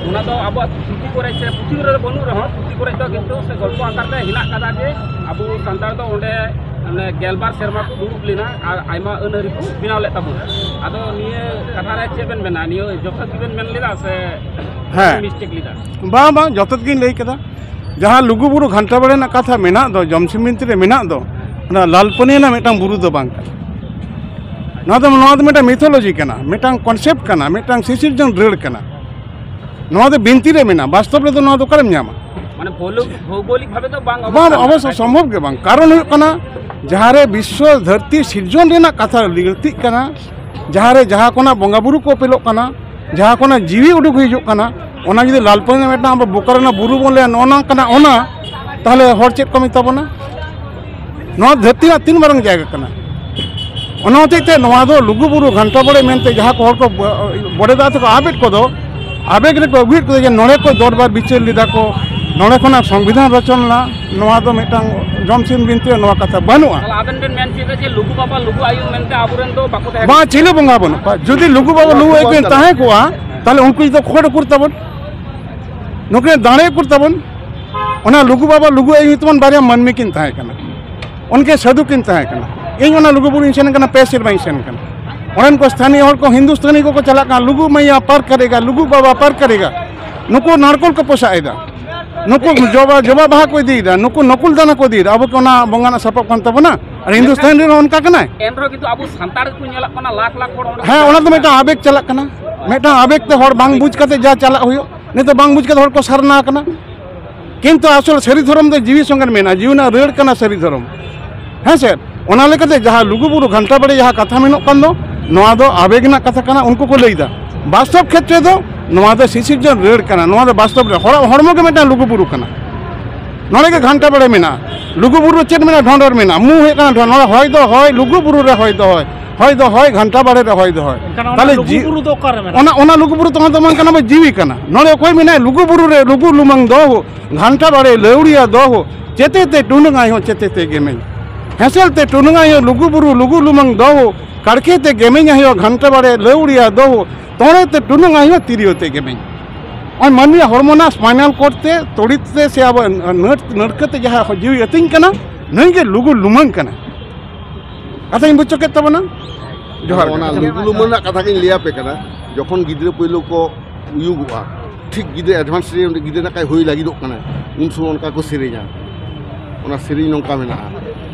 ᱚᱱᱟ ᱫᱚ ᱟᱵᱚᱣᱟᱜ ᱯᱩᱛᱷᱤ ᱠᱚᱨᱮ ᱥᱮ ᱯᱩᱛᱷᱤ ᱠᱚᱨᱮ ᱵᱟᱹᱱᱩᱜ ᱨᱮᱦᱚᱸ, ᱯᱩᱛᱷᱤ ᱠᱚᱨᱮ ᱫᱚ ᱠᱤᱱᱛᱩ ᱥᱮ ᱜᱚᱞᱯᱚ ᱟᱠᱟᱨ ᱛᱮ ᱦᱮᱱᱟᱜ ᱠᱟᱫᱟ ᱡᱮ ᱟᱵᱚ ᱥᱟᱱᱛᱟᱲ ᱫᱚ ᱚᱸᱰᱮ ᱢᱟᱱᱮ ᱜᱮᱞᱵᱟᱨ ᱥᱮᱨᱢᱟ ᱠᱚ ᱫᱩᱲᱩᱵ ᱞᱮᱱᱟ ᱟᱨ ᱟᱭᱢᱟ ᱟᱹᱱ ᱟᱹᱨᱤ ᱠᱚ ᱵᱮᱱᱟᱣ ᱞᱮᱫ ᱛᱟᱵᱚᱱᱟ᱾ ᱟᱫᱚ ᱱᱤᱭᱟᱹ ᱠᱟᱛᱷᱟ ᱨᱮ ᱪᱮᱫ ᱵᱮᱱ ᱢᱮᱱᱟ? ᱱᱤᱭᱟᱹ ᱡᱚᱛᱷᱟᱛ ᱜᱮᱵᱮᱱ ᱢᱮᱱ ᱞᱮᱫᱟ ᱥᱮ ᱦᱮᱸ᱾ ᱢᱤᱥᱴᱮᱠ ᱞᱮᱫᱟ? ᱵᱟᱝ, ᱵᱟᱝ, ᱡᱚᱛᱷᱟᱛ ᱜᱤᱧ ᱞᱟᱹᱭ ᱠᱮᱫᱟ᱾ ᱡᱟᱦᱟᱸ ᱞᱩᱜᱩᱵᱩᱨᱩ ᱜᱷᱟᱱᱴᱟ ᱵᱟᱲᱮ ᱨᱮᱱᱟᱜ ᱠᱟᱛᱷᱟ ᱢᱮᱱᱟᱜ ᱫᱚ, ᱡᱚᱢᱥᱤᱢ ᱵᱤᱱᱛᱤ ᱨᱮ ᱢᱮᱱᱟᱜ ᱫᱚ, ᱚᱱᱟ ᱞᱟᱞᱯᱟᱹᱱᱤ ᱨᱮᱱᱟᱜ ᱢᱤᱫᱴᱟᱝ ᱵᱩᱨᱩ ᱫᱚ ᱵᱟᱝ ᱠᱟᱱᱟ᱾ ᱱᱚᱣᱟ ᱫᱚ, ᱱᱚᱣᱟ ᱫᱚ ᱢᱤᱫᱴᱟᱝ ᱢᱤᱛᱷᱳᱞᱚᱡᱤ ᱠᱟᱱᱟ, ᱢᱤᱫᱴᱟᱝ ᱠᱚᱱᱥᱮᱯᱴ ᱠᱟᱱᱟ, ᱢᱤᱫᱴᱟᱝ ᱥᱤᱥᱤᱨᱡᱚᱱ ᱨᱟᱹᱲ ᱠᱟᱱᱟ᱾ ᱱᱚᱣᱟ ᱫᱚ ᱵᱤᱱᱛᱤ ᱨᱮ ᱢᱮᱱᱟᱜᱼᱟ, ᱵᱟᱥᱛᱚᱵ ᱨᱮᱫᱚ ᱱᱚᱣᱟ ᱫᱚ ᱚᱠᱟᱨᱮᱢ ᱧᱟᱢᱟ? ᱢᱟᱱᱮ ᱵᱷᱳᱞᱳ-, ᱵᱷᱳᱜᱳᱞᱤᱠ ᱵᱷᱟᱵᱮ ᱫᱚ ᱵᱟᱝ ᱚᱵᱚᱥ-, ᱚᱵᱚᱥᱥᱚ ᱥᱚᱢᱵᱷᱚᱵ ᱜᱮ ᱵᱟᱝ᱾ ᱠᱟᱨᱚᱱ ᱦᱩᱭᱩᱜ ᱠᱟᱱᱟ, ᱡᱟᱦᱟᱸᱨᱮ ᱵᱤᱥᱥᱚ ᱫᱷᱟᱹᱨᱛᱤ ᱥᱤᱨᱡᱚᱱ ᱨᱮᱱᱟᱜ ᱠᱟᱛᱷᱟ ᱞᱟᱹᱠᱛᱤᱜ ᱠᱟᱱᱟ, ᱡᱟᱦᱟᱸᱨᱮ ᱡᱟᱦᱟᱸ ᱠᱷᱚᱱᱟᱜ ᱵᱚᱸᱜᱟ ᱵᱩᱨᱩ ᱠᱚ ᱚᱯᱮᱞᱚᱜ ᱠᱟᱱᱟ, ᱡᱟᱦᱟᱸ ᱠᱷᱚᱱᱟᱜ ᱡᱤᱣᱤ ᱩᱰᱩᱠ ᱦᱤᱡᱩᱜ ᱠᱟᱱᱟ, ᱚᱱᱟ ᱡᱩᱫᱤ ᱞᱟᱞᱯᱟᱹᱱᱤ ᱨᱮᱱᱟᱜ ᱢᱤᱫᱴᱟᱝ ᱟᱵᱚ ᱵᱳᱠᱟᱨᱳ ᱨᱮᱱᱟᱜ ᱵᱩᱨᱩ ᱵᱚᱱ ᱞᱟᱹᱭᱟ, ᱱᱚᱜᱼᱚ ᱱᱚᱝᱠᱟᱱᱟᱜ ᱚᱱᱟ, ᱛᱟᱦᱚᱞᱮ ᱦᱚᱲ ᱪᱮᱫ ᱠᱚ ᱢᱮᱛᱟ ᱵᱚᱱᱟ? ᱱᱚᱣᱟ ᱫᱷᱟᱹᱨᱛᱤ ᱨᱮᱱᱟᱜ ᱛᱤᱱ ᱢᱟᱨᱟᱝ ᱡᱟᱭᱜᱟ ᱠᱟᱱᱟ? ᱚᱱᱟ ᱦᱚᱛᱮᱡ ᱛᱮ ᱱᱚᱣᱟ ᱫᱚ ᱞᱩᱜᱩᱵᱩᱨᱩ ᱜᱷᱟᱱᱴᱟ ᱵᱟᱲᱮ ᱢᱮᱱᱛᱮ ᱡᱟᱦᱟᱸ ᱠᱚ ᱦᱚᱲ ᱠᱚ ᱵᱚ-, ᱵᱚᱰᱮ ᱫᱟᱜ ᱛᱮᱠᱚ ᱟᱵᱮᱫ ᱠᱚᱫᱚ, ᱟᱵᱮᱜᱽ ᱨᱮᱠᱚ ᱟᱹᱜᱩᱭᱮᱫ ᱠᱚᱫᱚ ᱡᱮ ᱱᱚᱰᱮ ᱠᱚ ᱫᱚᱨᱵᱟᱨ ᱵᱤᱪᱟᱹᱨ ᱞᱮᱫᱟ ᱠᱚ, ᱱᱚᱰᱮ ᱠᱷᱚᱱᱟᱜ ᱥᱚᱝᱵᱤᱫᱷᱟᱱ ᱨᱚᱪᱚᱱ ᱞᱮᱱᱟ, ᱱᱚᱣᱟ ᱫᱚ ᱢᱤᱫᱴᱟᱝ ᱡᱚᱢᱥᱤᱢ ᱵᱤᱱᱛᱤ ᱨᱮ ᱱᱚᱣᱟ ᱠᱟᱛᱷᱟ ᱵᱟᱹᱱᱩᱜᱼᱟ᱾ ᱛᱟᱦᱚᱞᱮ ᱟᱵᱮᱱ ᱵᱮᱱ ᱢᱮᱱ ᱦᱚᱪᱚᱭᱮᱫᱟ ᱡᱮ ᱞᱩᱜᱩ ᱵᱟᱵᱟ, ᱞᱩᱜᱩ ᱟᱭᱳ ᱢᱮᱱᱛᱮ ᱟᱵᱚᱨᱮᱱ ᱫᱚ ᱵᱟᱠᱚ ᱛᱟᱦᱮᱸ ᱵᱟᱝ, ᱠᱟᱱᱟ? ᱪᱤᱞᱤ ᱵᱚᱸᱜᱟ ᱵᱟᱹᱱᱩᱜ ᱠᱚᱣᱟ᱾ ᱡᱩᱫᱤ ᱞᱩᱜᱩ ᱵᱟᱵᱟ, ᱞᱩᱜᱩ ᱟᱭᱳ ᱠᱤᱱ ᱛᱟᱦᱮᱸ ᱠᱚᱜᱼᱟ, ᱛᱟᱦᱚᱞᱮ ᱩᱱᱠᱩ ᱡᱩᱫᱤ ᱠᱷᱚᱲ ᱩᱠᱩᱨ ᱛᱟᱵᱚᱱ, ᱱᱩᱠᱤᱱ ᱫᱟᱲᱮ ᱩᱠᱩᱨ ᱛᱟᱵᱚᱱ, ᱚᱱᱟ ᱞᱩᱜᱩ ᱵᱟᱵᱟ, ᱞᱩᱜᱩ ᱟᱭᱳ ᱧᱩᱛᱩᱢᱟᱱ ᱵᱟᱨᱭᱟ ᱢᱟᱹᱱᱢᱤ ᱠᱤᱱ ᱛᱟᱦᱮᱸ ᱠᱟᱱᱟ, ᱩᱱᱠᱤᱱ ᱥᱟᱹᱫᱷᱩ ᱠᱤᱱ ᱛᱟᱦᱮᱸ ᱠᱟᱱᱟ᱾ ᱤᱧ ᱚᱱᱟ ᱞᱩᱜᱩᱵᱩᱨᱩᱧ ᱥᱮᱱ ᱠᱟᱱᱟ, ᱯᱮ ᱥᱮᱨᱢᱟᱧ ᱥᱮᱱ ᱠᱟᱱᱟ᱾ ᱚᱸᱰᱮᱱ ᱠᱚ ᱥᱛᱷᱟᱱᱤᱭᱚ ᱦᱚᱲ ᱠᱚ ᱦᱤᱱᱫᱩᱥᱛᱟᱱᱤ ᱠᱚᱠᱚ ᱪᱟᱞᱟᱜ ᱠᱟᱱᱟ, "ᱞᱩᱜᱩ ᱢᱟᱭᱟ ᱯᱟᱨ ᱠᱟᱨᱮᱜᱟ, ᱞᱩᱜᱩ ᱵᱟᱵᱟ ᱯᱟᱨ ᱠᱟᱨᱮᱜᱟ", ᱱᱩᱠᱩ ᱱᱟᱲᱠᱳᱞ ᱠᱚ ᱯᱚᱥᱟᱜ ᱮᱫᱟ, ᱱᱩᱠᱩ ᱡᱚᱵᱟ, ᱡᱚᱵᱟ ᱵᱟᱦᱟ ᱠᱚ ᱤᱫᱤᱭᱮᱫᱟ, ᱱᱩᱠᱩ ᱱᱚᱠᱩᱞ ᱫᱟᱱᱟ ᱠᱚ ᱤᱫᱤᱭᱮᱫᱟ᱾ ᱟᱵᱚ ᱠᱤ ᱚᱱᱟ ᱵᱚᱸᱜᱟ ᱨᱮᱱᱟᱜ ᱥᱟᱯᱟᱵ ᱠᱟᱱ ᱛᱟᱵᱚᱱᱟ? ᱟᱨ ᱦᱤᱱᱫᱩᱥᱛᱟᱱ ᱨᱮᱦᱚᱸ ᱚᱱᱠᱟ ᱠᱟᱱᱟᱭ᱾ ᱮᱱᱨᱮᱦᱚᱸ ᱠᱤᱱᱛᱩ ᱟᱵᱚ ᱥᱟᱱᱛᱟᱲ ᱜᱮᱠᱚ ᱧᱮᱞᱚᱜ ᱠᱟᱱᱟ, ᱞᱟᱠᱷ ᱞᱟᱠᱷ ᱦᱚᱲ ᱚᱸᱰᱮ ᱦᱮᱸ, ᱚᱱᱟ ᱫᱚ ᱢᱤᱫᱴᱟᱝ ᱟᱵᱮᱜᱽ ᱪᱟᱞᱟᱜ ᱠᱟᱱᱟ, ᱢᱤᱫᱴᱟᱝ ᱟᱵᱮᱜᱽ ᱛᱮ ᱦᱚᱲ ᱵᱟᱝ ᱵᱩᱡᱽ ᱠᱟᱛᱮ ᱡᱟ ᱪᱟᱞᱟᱜ ᱦᱩᱭᱩᱜ, ᱱᱤᱛᱚᱜ ᱵᱟᱝ ᱵᱩᱡᱽ ᱠᱟᱛᱮ ᱦᱚᱲ ᱠᱚ ᱥᱟᱨᱱᱟ ᱟᱠᱟᱱᱟ᱾ ᱠᱤᱱᱛᱩ ᱟᱥᱚᱞ ᱥᱟᱹᱨᱤ ᱫᱷᱚᱨᱚᱢ ᱫᱚ ᱡᱤᱣᱤ ᱥᱚᱸᱜᱮ ᱢᱮᱱᱟᱜᱼᱟ, ᱡᱤᱣᱤ ᱨᱮᱱᱟᱜ ᱨᱟᱹᱲ ᱠᱟᱱᱟ ᱥᱟᱹᱨᱤ ᱫᱷᱚᱨᱚᱢ᱾ ᱦᱮᱸ ᱥᱮ? ᱚᱱᱟ ᱞᱮᱠᱟᱛᱮ ᱡᱟᱦᱟᱸ ᱞᱩᱜᱩᱵᱩᱨᱩ ᱜᱷᱟᱱᱴᱟ ᱵᱟᱲᱮ ᱡᱟᱦᱟᱸ ᱠᱟᱛᱷᱟ ᱢᱮᱱᱚᱜ ᱠᱟᱱ ᱫᱚ, ᱱᱚᱣᱟ ᱫᱚ ᱟᱵᱮᱜᱽ ᱨᱮᱱᱟᱜ ᱠᱟᱛᱷᱟ ᱠᱟᱱᱟ, ᱩᱱᱠᱩ ᱠᱚ ᱞᱟᱹᱭᱫᱟ᱾ ᱵᱟᱥᱛᱚᱵ ᱠᱷᱮᱛᱨᱮ ᱫᱚ ᱱᱚᱣᱟ ᱫᱚ ᱥᱤᱥᱤᱨᱡᱚᱱ ᱨᱟᱹᱲ ᱠᱟᱱᱟ᱾ ᱱᱚᱣᱟ ᱫᱚ ᱵᱟᱥᱛᱚᱵ ᱨᱮ ᱦᱚᱲᱟᱜ ᱦᱚᱲᱢᱚ ᱜᱮ ᱢᱤᱫᱴᱟᱝ ᱞᱩᱜᱩ ᱵᱩᱨᱩ ᱠᱟᱱᱟ᱾ ᱱᱚᱰᱮ ᱜᱮ ᱜᱷᱟᱱᱴᱟ ᱵᱟᱲᱮ ᱢᱮᱱᱟᱜᱼᱟ᱾ ᱞᱩᱜᱩ ᱵᱩᱨᱩ ᱨᱮ ᱪᱮᱫ ᱢᱮᱱᱟᱜᱼᱟ? ᱰᱷᱚᱸᱰᱚᱨ ᱢᱮᱱᱟᱜᱼᱟ, ᱢᱩ ᱦᱩᱭᱩᱜ ᱠᱟᱱᱟ ᱰᱷᱚᱸᱰᱚᱨ᱾ ᱱᱚᱰᱮ ᱦᱚᱭ ᱫᱚ ᱦᱚᱭ, ᱞᱩᱜᱩ ᱵᱩᱨᱩ ᱨᱮ ᱦᱚᱭ ᱫᱚ ᱦᱚᱭ, ᱦᱚᱭ ᱫᱚ ᱦᱚᱭ, ᱜᱷᱟᱱᱴᱟ ᱵᱟᱲᱮ ᱨᱮ ᱦᱚᱭ ᱫᱚ ᱦᱚᱭ᱾ ᱮᱱᱠᱷᱟᱱ ᱚᱱᱟ ᱛᱟᱦᱞᱮ ᱞᱩᱜᱩ ᱡᱤ- ᱵᱩᱨᱩ ᱫᱚ ᱚᱠᱟᱨᱮ ᱢᱮᱱᱟᱜᱼᱟ? ᱚᱱᱟ, ᱚᱱᱟ ᱞᱩᱜᱩ ᱵᱩᱨᱩ ᱫᱚ ᱚᱱᱟ ᱫᱚ ᱵᱟᱝ ᱠᱟᱱᱟ, ᱵᱚ ᱡᱤᱣᱤ ᱠᱟᱱᱟ᱾ ᱱᱚᱰᱮ ᱚᱠᱚᱭ ᱢᱮᱱᱟᱭ? ᱞᱩᱜᱩ ᱵᱩᱨᱩ ᱨᱮ ᱞᱩᱜᱩ ᱞᱩᱢᱟᱹᱝ ᱫᱚ ᱜᱷᱟᱱᱴᱟ ᱵᱟᱲᱮ ᱞᱟᱹᱣᱲᱤᱭᱟ ᱫᱚ ᱪᱮᱛᱮ ᱛᱮ ᱴᱩᱱᱩᱝ ᱟᱭ ᱦᱚᱸ ᱪᱮᱛᱮ ᱛᱮ ᱜᱮᱢᱮᱧ᱾ ᱦᱮᱸᱥᱮᱞ ᱛᱮ ᱴᱩᱱᱩᱝ ᱟᱭ ᱦᱚᱸ ᱞᱩᱜᱩ ᱵᱩᱨᱩ ᱞᱩᱜᱩ ᱞᱩᱢᱟᱹᱝ ᱫᱚ ᱠᱟᱲᱠᱮ ᱛᱮ ᱜᱮᱢᱮᱧ ᱟᱭ ᱦᱚᱸ ᱜᱷᱟᱱᱴᱟ ᱵᱟᱲᱮ ᱞᱟᱹᱣᱲᱤᱭᱟ ᱫᱚ ᱛᱚᱲᱮ ᱛᱮ ᱴᱩᱱᱩᱝ ᱟᱭ ᱦᱚᱸ ᱛᱤᱨᱭᱳ ᱛᱮ ᱜᱮᱢᱮᱧ᱾ ᱱᱚᱜᱼᱚᱭ ᱢᱟᱹᱱᱢᱤᱭᱟᱜ ᱦᱚᱲᱢᱚ ᱨᱮᱱᱟᱜ spinal cord ᱛᱮ, ᱛᱚᱲᱤ ᱛᱮ ᱥᱮ ᱟᱵᱚ ᱱᱟᱹᱲ-, ᱱᱟᱹᱲᱠᱟᱹ ᱛᱮ ᱡᱟᱦᱟᱸ ᱡᱤᱣᱤ ᱟᱹᱛᱤᱧ ᱠᱟᱱᱟ, ᱱᱩᱭ ᱜᱮ ᱞᱩᱜᱩ ᱞᱩᱢᱟᱹᱝ ᱠᱟᱱᱟ᱾ ᱠᱟᱛᱷᱟᱧ ᱵᱩᱡᱽ ᱦᱚᱪᱚ ᱠᱮᱫ ᱛᱟᱵᱚᱱᱟ᱾ ᱡᱚᱦᱟᱨ ᱜᱮ᱾ ᱚᱱᱟ ᱞᱩᱜᱩ ᱞᱩᱢᱟᱹᱝ ᱨᱮᱱᱟᱜ ᱠᱟᱛᱷᱟ ᱜᱤᱧ ᱞᱟᱹᱭ ᱟᱯᱮ ᱠᱟᱱᱟ᱾ ᱡᱚᱠᱷᱚᱱ ᱜᱤᱫᱽᱨᱟᱹ ᱯᱳᱭᱞᱳ ᱠᱚ ᱩᱭᱩᱜᱚᱜᱼᱟ, ᱴᱷᱤᱠ ᱜᱤᱫᱽᱨᱟᱹ advance ᱨᱮ ᱜᱤᱫᱽᱨᱟᱹ ᱱᱟᱠᱟᱭ ᱦᱩᱭ ᱞᱟᱹᱜᱤᱫᱚᱜ ᱠᱟᱱᱟ, ᱩᱱ ᱥᱚᱢᱚᱭ ᱚᱱᱠᱟ ᱠᱚ ᱥᱮᱨᱮᱧᱟ᱾ ᱚᱱᱟ ᱥᱮᱨᱮᱧ ᱱᱚᱝᱠᱟ ᱢᱮᱱᱟᱜᱼᱟ,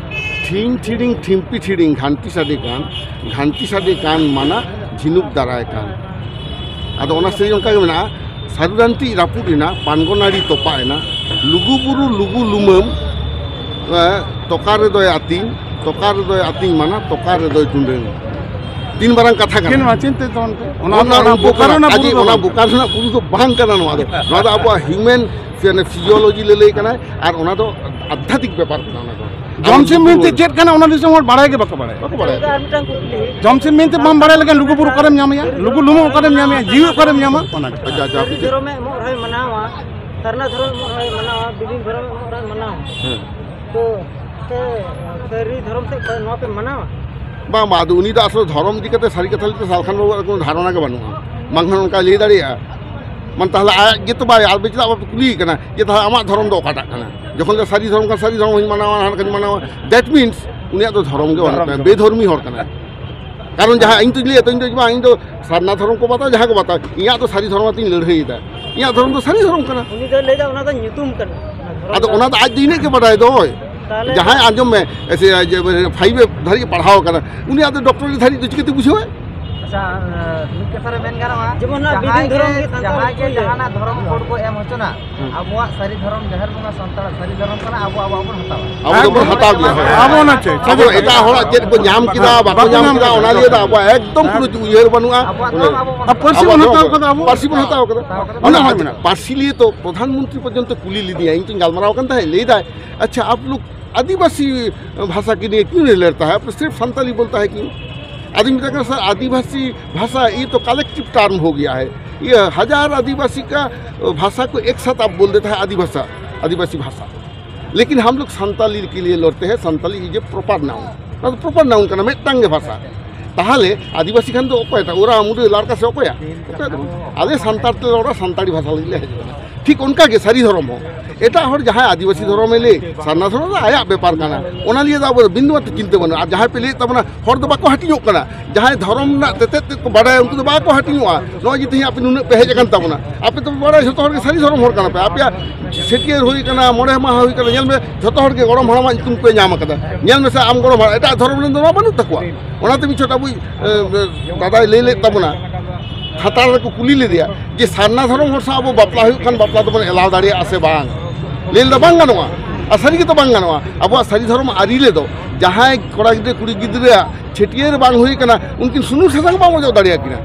ᱴᱷᱤᱝ ᱴᱷᱤᱲᱤᱝ ᱴᱷᱤᱢᱯᱤ ᱴᱷᱤᱲᱤᱝ ᱜᱷᱟᱱᱴᱤ ᱥᱟᱰᱮ ᱠᱟᱱ, ᱜᱷᱟᱱᱴᱤ ᱥᱟᱰᱮ ᱠᱟᱱ ᱢᱟᱱᱟ ᱡᱷᱤᱱᱩᱠ ᱫᱟᱨᱟᱭ ᱠᱟᱱ᱾ ᱟᱫᱚ ᱚᱱᱟ ᱥᱮᱨᱮᱧ ᱚᱱᱠᱟ ᱜᱮ ᱢᱮᱱᱟᱜᱼᱟ, ᱥᱟᱹᱨᱩ ᱰᱟᱱᱴᱤᱡ ᱨᱟᱹᱯᱩᱫ ᱮᱱᱟ, ᱯᱟᱱᱜᱚ ᱱᱟᱹᱲᱤ ᱛᱚᱯᱟᱜ ᱮᱱᱟ, ᱞᱩᱜᱩ ᱵᱩᱨᱩ ᱞᱩᱜᱩ ᱞᱩᱢᱟᱹᱢ, ᱮ, ᱛᱚᱠᱟ ᱨᱮᱫᱚᱭ ᱟᱹᱛᱤᱧ, ᱛᱚᱠᱟ ᱨᱮᱫᱚᱭ ᱟᱹᱛᱤᱧ ᱢᱟᱱᱟ, ᱛᱚᱠᱟ ᱨᱮᱫᱚᱭ ᱴᱩᱰᱟᱹᱝ᱾ ᱛᱤᱱ ᱢᱟᱨᱟᱝ ᱠᱟᱛᱷᱟ ᱠᱟᱱᱟ᱾ ᱪᱤᱱ ᱢᱟ, ᱪᱤᱱᱛᱟᱹ ᱛᱟᱵᱚᱱ ᱯᱮ᱾ ᱚᱱᱟ, ᱚᱱᱟ ᱚᱱᱟ ᱩᱯᱚᱠᱟᱨ ᱵᱳᱠᱟᱨᱳ ᱨᱮᱱᱟᱜ ᱟᱡᱮ ᱵᱩᱨᱩ ᱫᱚ ᱚᱱᱟ ᱵᱟᱝ᱾ ᱵᱳᱠᱟᱨᱳ ᱨᱮᱱᱟᱜ ᱵᱩᱨᱩ ᱫᱚ ᱵᱟᱝ ᱠᱟᱱᱟ ᱱᱚᱣᱟ ᱫᱚ᱾ ᱱᱚᱣᱟ ᱫᱚ ᱟᱵᱚᱣᱟᱜ human ᱯᱷᱤ-, ᱚᱱᱮ physiology ᱞᱟᱹᱞᱟᱹᱭ ᱠᱟᱱᱟᱭ, ᱟᱨ ᱚᱱᱟ ᱫᱚ ᱟᱫᱷᱭᱟᱛᱢᱤᱠ ᱵᱮᱯᱟᱨ ᱠᱟᱱᱟ᱾ ᱚᱱᱟ ᱫᱚ ᱡᱚᱢᱥᱤᱢ ᱵᱤᱱᱛᱤ ᱪᱮᱫ ᱠᱟᱱᱟ, ᱚᱱᱟ ᱫᱤᱥᱚᱢ ᱦᱚᱲ ᱵᱟᱲᱟᱭ ᱜᱮ ᱵᱟᱠᱚ ᱵᱟᱲᱟᱭᱟ᱾ ᱵᱟᱠᱚ ᱵᱟᱲᱟᱭᱟ᱾ ᱟᱨ ᱢᱤᱫᱴᱟᱝ ᱠᱩᱠᱞᱤ᱾ ᱡᱚᱢᱥᱤᱢ ᱵᱤᱱᱛᱤ ᱵᱟᱢ ᱵᱟᱲᱟᱭ ᱞᱮᱠᱷᱟᱱ ᱞᱩᱜᱩ ᱵᱩᱨᱩ ᱚᱠᱟᱨᱮᱢ ᱧᱟᱢᱮᱭᱟ? ᱞᱩᱜᱩ ᱞᱩᱢᱟᱹᱝ ᱚᱠᱟᱨᱮᱢ ᱧᱟᱢᱮᱭᱟ? ᱡᱤᱣᱤ ᱚᱠᱟᱨᱮᱢ ᱧᱟᱢᱟ? ᱚᱱᱟ ᱜᱮ᱾ ᱟᱪᱪᱷᱟ, ᱟᱪᱪᱷᱟ, ᱥᱟᱹᱨᱤ ᱟᱯᱮ ᱪᱮᱫ? ᱫᱷᱚᱨᱚᱢᱮ ᱮᱢᱚᱜ ᱨᱮᱦᱚᱸᱭ ᱢᱟᱱᱟᱣᱟ, ᱥᱟᱨᱱᱟ ᱫᱷᱚᱨᱚᱢ ᱮᱢᱚᱜ ᱨᱮᱦᱚᱸᱭ ᱢᱟᱱᱟᱣᱟ, ᱵᱤᱞᱤ ᱫᱷᱚᱨᱚᱢ ᱮᱢᱚᱜ ᱨᱮᱦᱚᱸᱭ ᱢᱟᱱᱟᱣᱟ᱾ ᱦᱮᱸ᱾ ᱛᱚ, ᱛᱮ, ᱥᱟᱹᱨᱤ ᱫᱷᱚᱨᱚᱢ ᱥᱮᱫ ᱠᱷᱚᱱ ᱱᱚᱣᱟ ᱯᱮ ᱢᱟᱱᱟᱣᱟ? ᱵᱟᱝ, ᱵᱟᱝ, ᱟᱫᱚ ᱩᱱᱤ ᱫᱚ ᱟᱥᱚᱞ ᱫᱷᱚᱨᱚᱢ ᱤᱫᱤ ᱠᱟᱛᱮ ᱥᱟᱹᱨᱤ ᱠᱟᱛᱷᱟ ᱞᱟᱹᱭ ᱛᱮ ᱥᱟᱞᱠᱷᱟᱱ ᱵᱟᱹᱵᱩᱣᱟᱜ ᱫᱚ ᱠᱳᱱᱳ ᱫᱷᱟᱨᱚᱱᱟ ᱜᱮ ᱵᱟᱹᱱᱩᱜᱼᱟ᱾ ᱵᱟᱝᱠᱷᱟᱱ ᱚᱱᱠᱟᱭ ᱞᱟᱹᱭ ᱫᱟᱲᱮᱭᱟᱜᱼᱟ᱾ ᱢᱟᱱᱮ ᱛᱟᱦᱚᱞᱮ ᱟᱡ ᱜᱮᱛᱚ ᱵᱟᱭ, ᱟᱨ ᱪᱮᱫᱟᱜ ᱵᱟᱯᱮ ᱠᱩᱞᱤᱭᱮ ᱠᱟᱱᱟ ᱡᱮ ᱛᱟᱦᱚᱞᱮ ᱟᱢᱟᱜ ᱫᱷᱚᱨᱚᱢ ᱫᱚ ᱚᱠᱟᱴᱟᱜ ᱠᱟᱱᱟ? ᱡᱚᱠᱷᱚᱱ ᱫᱚ ᱥᱟᱹᱨᱤ ᱫᱷᱚᱨᱚᱢ ᱠᱟᱱᱟ, ᱥᱟᱹᱨᱤ ᱫᱷᱚᱨᱚᱢ ᱦᱚᱸᱧ ᱢᱟᱱᱟᱣᱟ, ᱦᱟᱱᱟ ᱠᱟᱹᱧ ᱢᱟᱱᱟᱣᱟ, that means ᱩᱱᱤᱭᱟᱜ ᱫᱚ ᱫᱷᱚᱨᱚᱢ ᱜᱮ ᱵᱟᱹᱱᱩᱜ ᱫᱷᱚᱨᱚᱢ ᱛᱟᱭᱟ, ᱜᱮ ᱵᱟᱹᱱᱩᱜ᱾ ᱵᱮᱫᱷᱚᱨᱢᱤ ᱦᱚᱲ ᱠᱟᱱᱟᱭ᱾ ᱠᱟᱨᱚᱱ ᱡᱟᱦᱟᱸ ᱤᱧ ᱫᱚᱧ ᱞᱟᱹᱭᱟ ᱛᱚ, ᱤᱧ ᱫᱚ ᱵᱟᱝ, ᱤᱧ ᱫᱚ ᱥᱟᱨᱱᱟ ᱫᱷᱚᱨᱚᱢ ᱠᱚ ᱵᱟᱛᱟᱣᱟ, ᱡᱟᱦᱟᱸᱭ ᱠᱚ ᱵᱟᱛᱟᱣᱟ, ᱤᱧᱟᱜ ᱫᱚ ᱥᱟᱹᱨᱤ ᱫᱷᱚᱨᱚᱢ ᱟᱛᱮᱧ ᱞᱟᱹᱲᱦᱟᱹᱭᱮᱫᱟ, ᱤᱧᱟᱜ ᱫᱷᱚᱨᱚᱢ ᱫᱚ ᱥᱟᱹᱨᱤ ᱫᱷᱚᱨᱚᱢ ᱠᱟᱱᱟ᱾ ᱩᱱᱤ ᱫᱚᱭ ᱞᱟᱹᱭᱫᱟ ᱚᱱᱟ ᱫᱚ ᱧᱩᱛᱩᱢ ᱠᱟᱱᱟ, ᱚᱱᱟ ᱫᱷᱚᱨᱚᱢ ᱟᱫᱚ ᱫᱚ ᱚᱱᱟ ᱫᱚ ᱟᱡ ᱫᱚ ᱤᱱᱟᱹᱜ ᱜᱮ ᱵᱟᱰᱟᱭ ᱫᱚᱭ᱾ ᱛᱟᱦᱞᱮ ᱡᱟᱦᱟᱸᱭ ᱟᱸᱡᱚᱢ ᱢᱮ, ᱮ, ᱥᱮ, ᱡᱮ, ᱯᱷᱟᱭᱤᱵᱷ ᱮ ᱫᱷᱟᱹᱨᱤᱡ ᱮ ᱯᱟᱲᱦᱟᱣ ᱟᱠᱟᱱᱟ, ᱩᱱᱤ ᱟᱫᱚ ᱰᱚᱠᱴᱚᱨᱮᱴ ᱫᱷᱟᱹᱨᱤᱡ ᱫᱚ ᱪᱤᱠᱟᱹᱛᱮ ᱵᱩᱡᱷᱟᱹᱣᱟᱭ? ᱟᱪᱪᱷᱟ, ᱢᱤᱫ ᱠᱟᱛᱷᱟ ᱨᱮ ᱢᱮᱱ ᱜᱟᱱᱚᱜᱼᱟ, ᱡᱮᱢᱚᱱ ᱱᱟᱜ ᱡᱟᱦᱟᱸᱭ ᱵᱤᱫᱤᱱ ᱜᱮ, ᱫᱷᱚᱨᱚᱢ ᱜᱮ ᱥᱟᱱᱛᱟᱲ ᱡᱟᱦᱟᱸᱭ ᱠᱚ ᱜᱮ ᱪᱟᱹᱭᱟ᱾ ᱡᱟᱦᱟᱱᱟᱜ ᱫᱷᱚᱨᱚᱢ ᱠᱳᱰ ᱠᱚ ᱮᱢ ᱦᱚᱪᱚᱱᱟ, ᱦᱩᱸ᱾ ᱟᱵᱚᱣᱟᱜ ᱥᱟᱹᱨᱤ ᱫᱷᱚᱨᱚᱢ, ᱡᱟᱦᱮᱨ ᱵᱚᱸᱜᱟ ᱥᱟᱱᱛᱟᱲᱟᱜ ᱥᱟᱹᱨᱤ ᱫᱷᱚᱨᱚᱢ ᱠᱟᱱᱟ, ᱟᱵᱚ, ᱟᱵᱚ ᱵᱚᱱ ᱦᱟᱛᱟᱣᱟ᱾ ᱟᱵᱚ ᱫᱚ ᱵᱚᱱ ᱦᱟᱛᱟᱣ ᱜᱮᱭᱟ᱾ ᱟᱵᱚ ᱮᱴᱟᱜ ᱦᱚᱲᱟᱜ ᱪᱮᱫ ᱠᱚ ᱧᱟᱢ ᱠᱮᱫᱟ, ᱵᱟᱠᱚ ᱧᱟᱢ ᱠᱮᱫᱟ, ᱚᱱᱟ ᱞᱤᱭᱮ ᱫᱚ ᱟᱵᱚᱣᱟᱜ ᱮᱠᱫᱚᱢ ᱠᱳᱱᱳ ᱩᱭᱦᱟᱹᱨ ᱵᱟᱹᱱᱩᱜᱼᱟ᱾ ᱟᱵᱚᱣᱟᱜ ᱫᱷᱚᱨᱚᱢ ᱟᱵᱚ ᱵᱚᱱ ᱟᱨ ᱯᱟᱹᱨᱥᱤ ᱦᱟᱛᱟᱣᱟ᱾ ᱵᱚᱱ ᱦᱟᱛᱟᱣ ᱠᱟᱫᱟ ᱟᱵᱚ᱾ ᱯᱟᱹᱨᱥᱤ ᱵᱚᱱ ᱦᱟᱛᱟᱣ ᱠᱟᱫᱟ᱾ ᱦᱟᱛᱟᱣ ᱠᱟᱫᱟ᱾ ᱚᱱᱟ ᱟᱵᱚ ᱢᱮᱱᱟᱜᱼᱟ᱾ ᱯᱟᱹᱨᱥᱤ ᱞᱤᱭᱮ ᱛᱚ ᱯᱨᱚᱫᱷᱟᱱ ᱢᱚᱱᱛᱨᱤ ᱯᱚᱨᱡᱚᱱᱛᱚ ᱠᱩᱞᱤ ᱞᱤᱫᱤᱧᱟ, ᱤᱧ ᱛᱚᱧ ᱜᱟᱞᱢᱟᱨᱟᱣ ᱠᱟᱱ ᱛᱟᱦᱮᱸᱫ, ᱞᱟᱹᱭ ᱫᱟᱭ, "ᱟᱪᱪᱷᱟ, ᱟᱯ ᱞᱳᱜ ᱟᱹᱫᱤᱵᱟᱹᱥᱤ ᱵᱷᱟᱥᱟ ᱠᱮ ᱞᱤᱭᱮ ᱠᱤᱭᱩ ᱱᱟᱦᱤᱸ ᱞᱚᱲᱛᱟ ᱦᱟᱭ, ᱟᱯ ᱥᱤᱨᱯᱷ ᱥᱟᱱᱛᱟᱞᱤ ᱵᱚᱞᱛᱟ ᱦᱟᱭ ᱠᱤᱭᱩ?" ᱟᱫᱚᱧ ᱢᱮᱛᱟᱭ ᱠᱟᱱᱟ, "ᱥᱟᱨ, ᱟᱹᱫᱤᱵᱟᱹᱥᱤ ᱵᱷᱟᱥᱟ ᱭᱮ ᱛᱚ ᱠᱟᱞᱮᱠᱴᱤᱵᱷ ᱴᱟᱨᱢ ᱦᱳ ᱜᱮᱭᱟ ᱦᱟᱭ, ᱭᱮ ᱦᱟᱡᱟᱨ ᱟᱹᱫᱤᱵᱟᱹᱥᱤ ᱠᱟ ᱵᱷᱟᱥᱟ ᱠᱚ ᱮᱠ ᱥᱟᱛᱷ ᱟᱯ ᱵᱳᱞ ᱫᱮᱛᱟ ᱦᱟᱭ ᱟᱹᱫᱤᱵᱷᱟᱥᱟ, ᱟᱹᱫᱤᱵᱟᱹᱥᱤ ᱵᱷᱟᱥᱟ, ᱞᱮᱠᱤᱱ ᱦᱟᱢ ᱞᱳᱜ ᱥᱟᱱᱛᱟᱞᱤ ᱠᱮ ᱞᱤᱭᱮ ᱞᱚᱲᱛᱮ ᱦᱟᱭ, ᱥᱟᱱᱛᱟᱞᱤ ᱤᱡ ᱮ ᱯᱨᱚᱯᱟᱨ ᱱᱟᱣᱩᱱ, ᱚᱱᱟ ᱫᱚ ᱯᱨᱚᱯᱟᱨ ᱱᱟᱣᱩᱱ ᱠᱟᱱᱟ, ᱢᱤᱫᱴᱟᱝ ᱜᱮ ᱵᱷᱟᱥᱟ᱾ ᱛᱟᱦᱚᱞᱮ ᱟᱹᱫᱤᱵᱟᱹᱥᱤ ᱠᱷᱟᱱ ᱫᱚ ᱚᱠᱚᱭᱴᱟᱜ ᱳᱨᱟ ᱢᱩᱰᱟᱹ ᱞᱟᱲᱠᱟ ᱥᱮ ᱚᱠᱚᱭᱟᱜ? ᱚᱠᱚᱭᱟᱜ ᱫᱚ ᱵᱟᱝ᱾ ᱟᱞᱮ ᱥᱟᱱᱛᱟᱲ ᱛᱮ ᱨᱚᱲᱟ, ᱥᱟᱱᱛᱟᱲᱤ ᱵᱷᱟᱥᱟ ᱞᱟᱹᱜᱤᱫ ᱞᱮ ᱦᱮᱡ ᱟᱠᱟᱱᱟ᱾ ᱴᱷᱤᱠ ᱚᱱᱠᱟ ᱜᱮ ᱥᱟᱹᱨᱤ ᱫᱷᱚᱨᱚᱢ ᱦᱚᱸ᱾ ᱮᱴᱟᱜ ᱦᱚᱲ ᱡᱟᱦᱟᱸᱭ ᱟᱹᱫᱤᱵᱟᱹᱥᱤ ᱫᱷᱚᱨᱚᱢᱮ ᱞᱟᱹᱭ, ᱥᱟᱨᱱᱟ ᱫᱷᱚᱨᱚᱢ ᱫᱚ ᱟᱭᱟᱜ ᱵᱮᱯᱟᱨ ᱠᱟᱱᱟ, ᱚᱱᱟ ᱞᱤᱭᱮ ᱫᱚ ᱟᱵᱚ ᱫᱚ ᱵᱤᱱᱫᱩ ᱢᱟᱛᱨᱚ ᱪᱤᱱᱛᱟᱹ ᱵᱟᱹᱱᱩᱜᱼᱟ᱾ ᱟᱨ ᱡᱟᱦᱟᱸᱭ ᱯᱮ ᱞᱟᱹᱭᱮᱫ ᱛᱟᱵᱚᱱᱟ ᱦᱚᱲ ᱫᱚ ᱵᱟᱠᱚ ᱦᱟᱹᱴᱤᱧᱚᱜ ᱠᱟᱱᱟ, ᱡᱟᱦᱟᱸᱭ ᱫᱷᱚᱨᱚᱢ ᱨᱮᱱᱟᱜ ᱛᱮᱛᱮᱫ ᱛᱮᱫ ᱠᱚ ᱵᱟᱰᱟᱭᱟ, ᱩᱱᱠᱩ ᱫᱚ ᱵᱟᱠᱚ ᱦᱟᱹᱴᱤᱧᱚᱜᱼᱟ᱾ ᱱᱚᱜᱼᱚᱭ ᱡᱮ ᱛᱮᱦᱮᱧ ᱟᱯᱮ ᱱᱩᱱᱟᱹᱜ ᱯᱮ ᱦᱮᱡ ᱟᱠᱟᱱ ᱛᱟᱵᱚᱱᱟ, ᱟᱯᱮ ᱫᱚ ᱵᱟᱲᱟᱭᱟ ᱡᱷᱚᱛᱚ ᱦᱚᱲ ᱜᱮ ᱥᱟᱹᱨᱤ ᱫᱷᱚᱨᱚᱢ ᱦᱚᱲ ᱠᱟᱱᱟ ᱯᱮ, ᱟᱯᱮᱭᱟᱜ ᱪᱷᱟᱹᱴᱭᱟᱹᱨ ᱦᱩᱭ ᱠᱟᱱᱟ, ᱢᱚᱬᱮ ᱢᱟᱦᱟ ᱦᱩᱭ ᱠᱟᱱᱟ, ᱧᱮᱞ ᱢᱮ ᱡᱷᱚᱛᱚ ᱦᱚᱲ ᱜᱮ ᱜᱚᱲᱚᱢ ᱦᱟᱲᱟᱢᱟᱜ ᱧᱩᱛᱩᱢ ᱯᱮ ᱧᱟᱢ ᱟᱠᱟᱫᱟ᱾ ᱧᱮᱞ ᱢᱮᱥᱮ ᱟᱢ ᱜᱚᱲᱚᱢ ᱦᱟᱲᱟᱢ, ᱮᱴᱟᱜ ᱫᱷᱚᱨᱚᱢ ᱨᱮᱱ ᱫᱚ ᱱᱚᱣᱟ ᱵᱟᱹᱱᱩᱜ ᱛᱟᱠᱚᱣᱟ᱾ ᱚᱱᱟᱛᱮ ᱢᱤᱫ ᱪᱷᱚᱴ ᱟᱵᱚᱭᱤᱡ, ᱮ, ᱮ, ᱫᱟᱫᱟᱭ ᱞᱟᱹᱭ ᱞᱮᱫ ᱛᱟᱵᱚᱱᱟ, ᱠᱷᱟᱛᱲᱟ ᱨᱮᱠᱚ ᱠᱩᱞᱤ ᱞᱮᱫᱮᱭᱟ ᱡᱮ ᱥᱟᱨᱱᱟ ᱫᱷᱚᱨᱚᱢ ᱦᱚᱲ ᱥᱟᱶ ᱟᱵᱚ ᱵᱟᱯᱞᱟ ᱦᱩᱭᱩᱜ ᱠᱷᱟᱱ ᱵᱟᱯᱞᱟ ᱫᱚᱵᱚᱱ ᱮᱞᱟᱣ ᱫᱟᱲᱮᱭᱟᱜᱼᱟ ᱥᱮ ᱵᱟᱝ? ᱞᱟᱹᱭ ᱞᱮᱫᱟ ᱵᱟᱝ ᱜᱟᱱᱚᱜᱼᱟ᱾ ᱟᱨ ᱥᱟᱹᱨᱤ ᱜᱮᱛᱚ ᱵᱟᱝ ᱜᱟᱱᱚᱜᱼᱟ᱾ ᱟᱵᱚᱣᱟᱜ ᱥᱟᱹᱨᱤ ᱫᱷᱚᱨᱚᱢ ᱟᱹᱨᱤ ᱨᱮᱫᱚ ᱡᱟᱦᱟᱸᱭ ᱠᱚᱲᱟ ᱜᱤᱫᱽᱨᱟᱹ ᱠᱩᱲᱤ ᱜᱤᱫᱽᱨᱟᱹᱣᱟᱜ ᱪᱷᱟᱹᱴᱭᱟᱹᱨ ᱵᱟᱝ ᱦᱩᱭ ᱠᱟᱱᱟ, ᱩᱱᱠᱤᱱ ᱥᱩᱱᱩᱢ ᱥᱟᱥᱟᱝ ᱵᱟᱢ ᱚᱡᱚᱜ ᱫᱟᱲᱮᱭᱟᱠᱤᱱᱟ᱾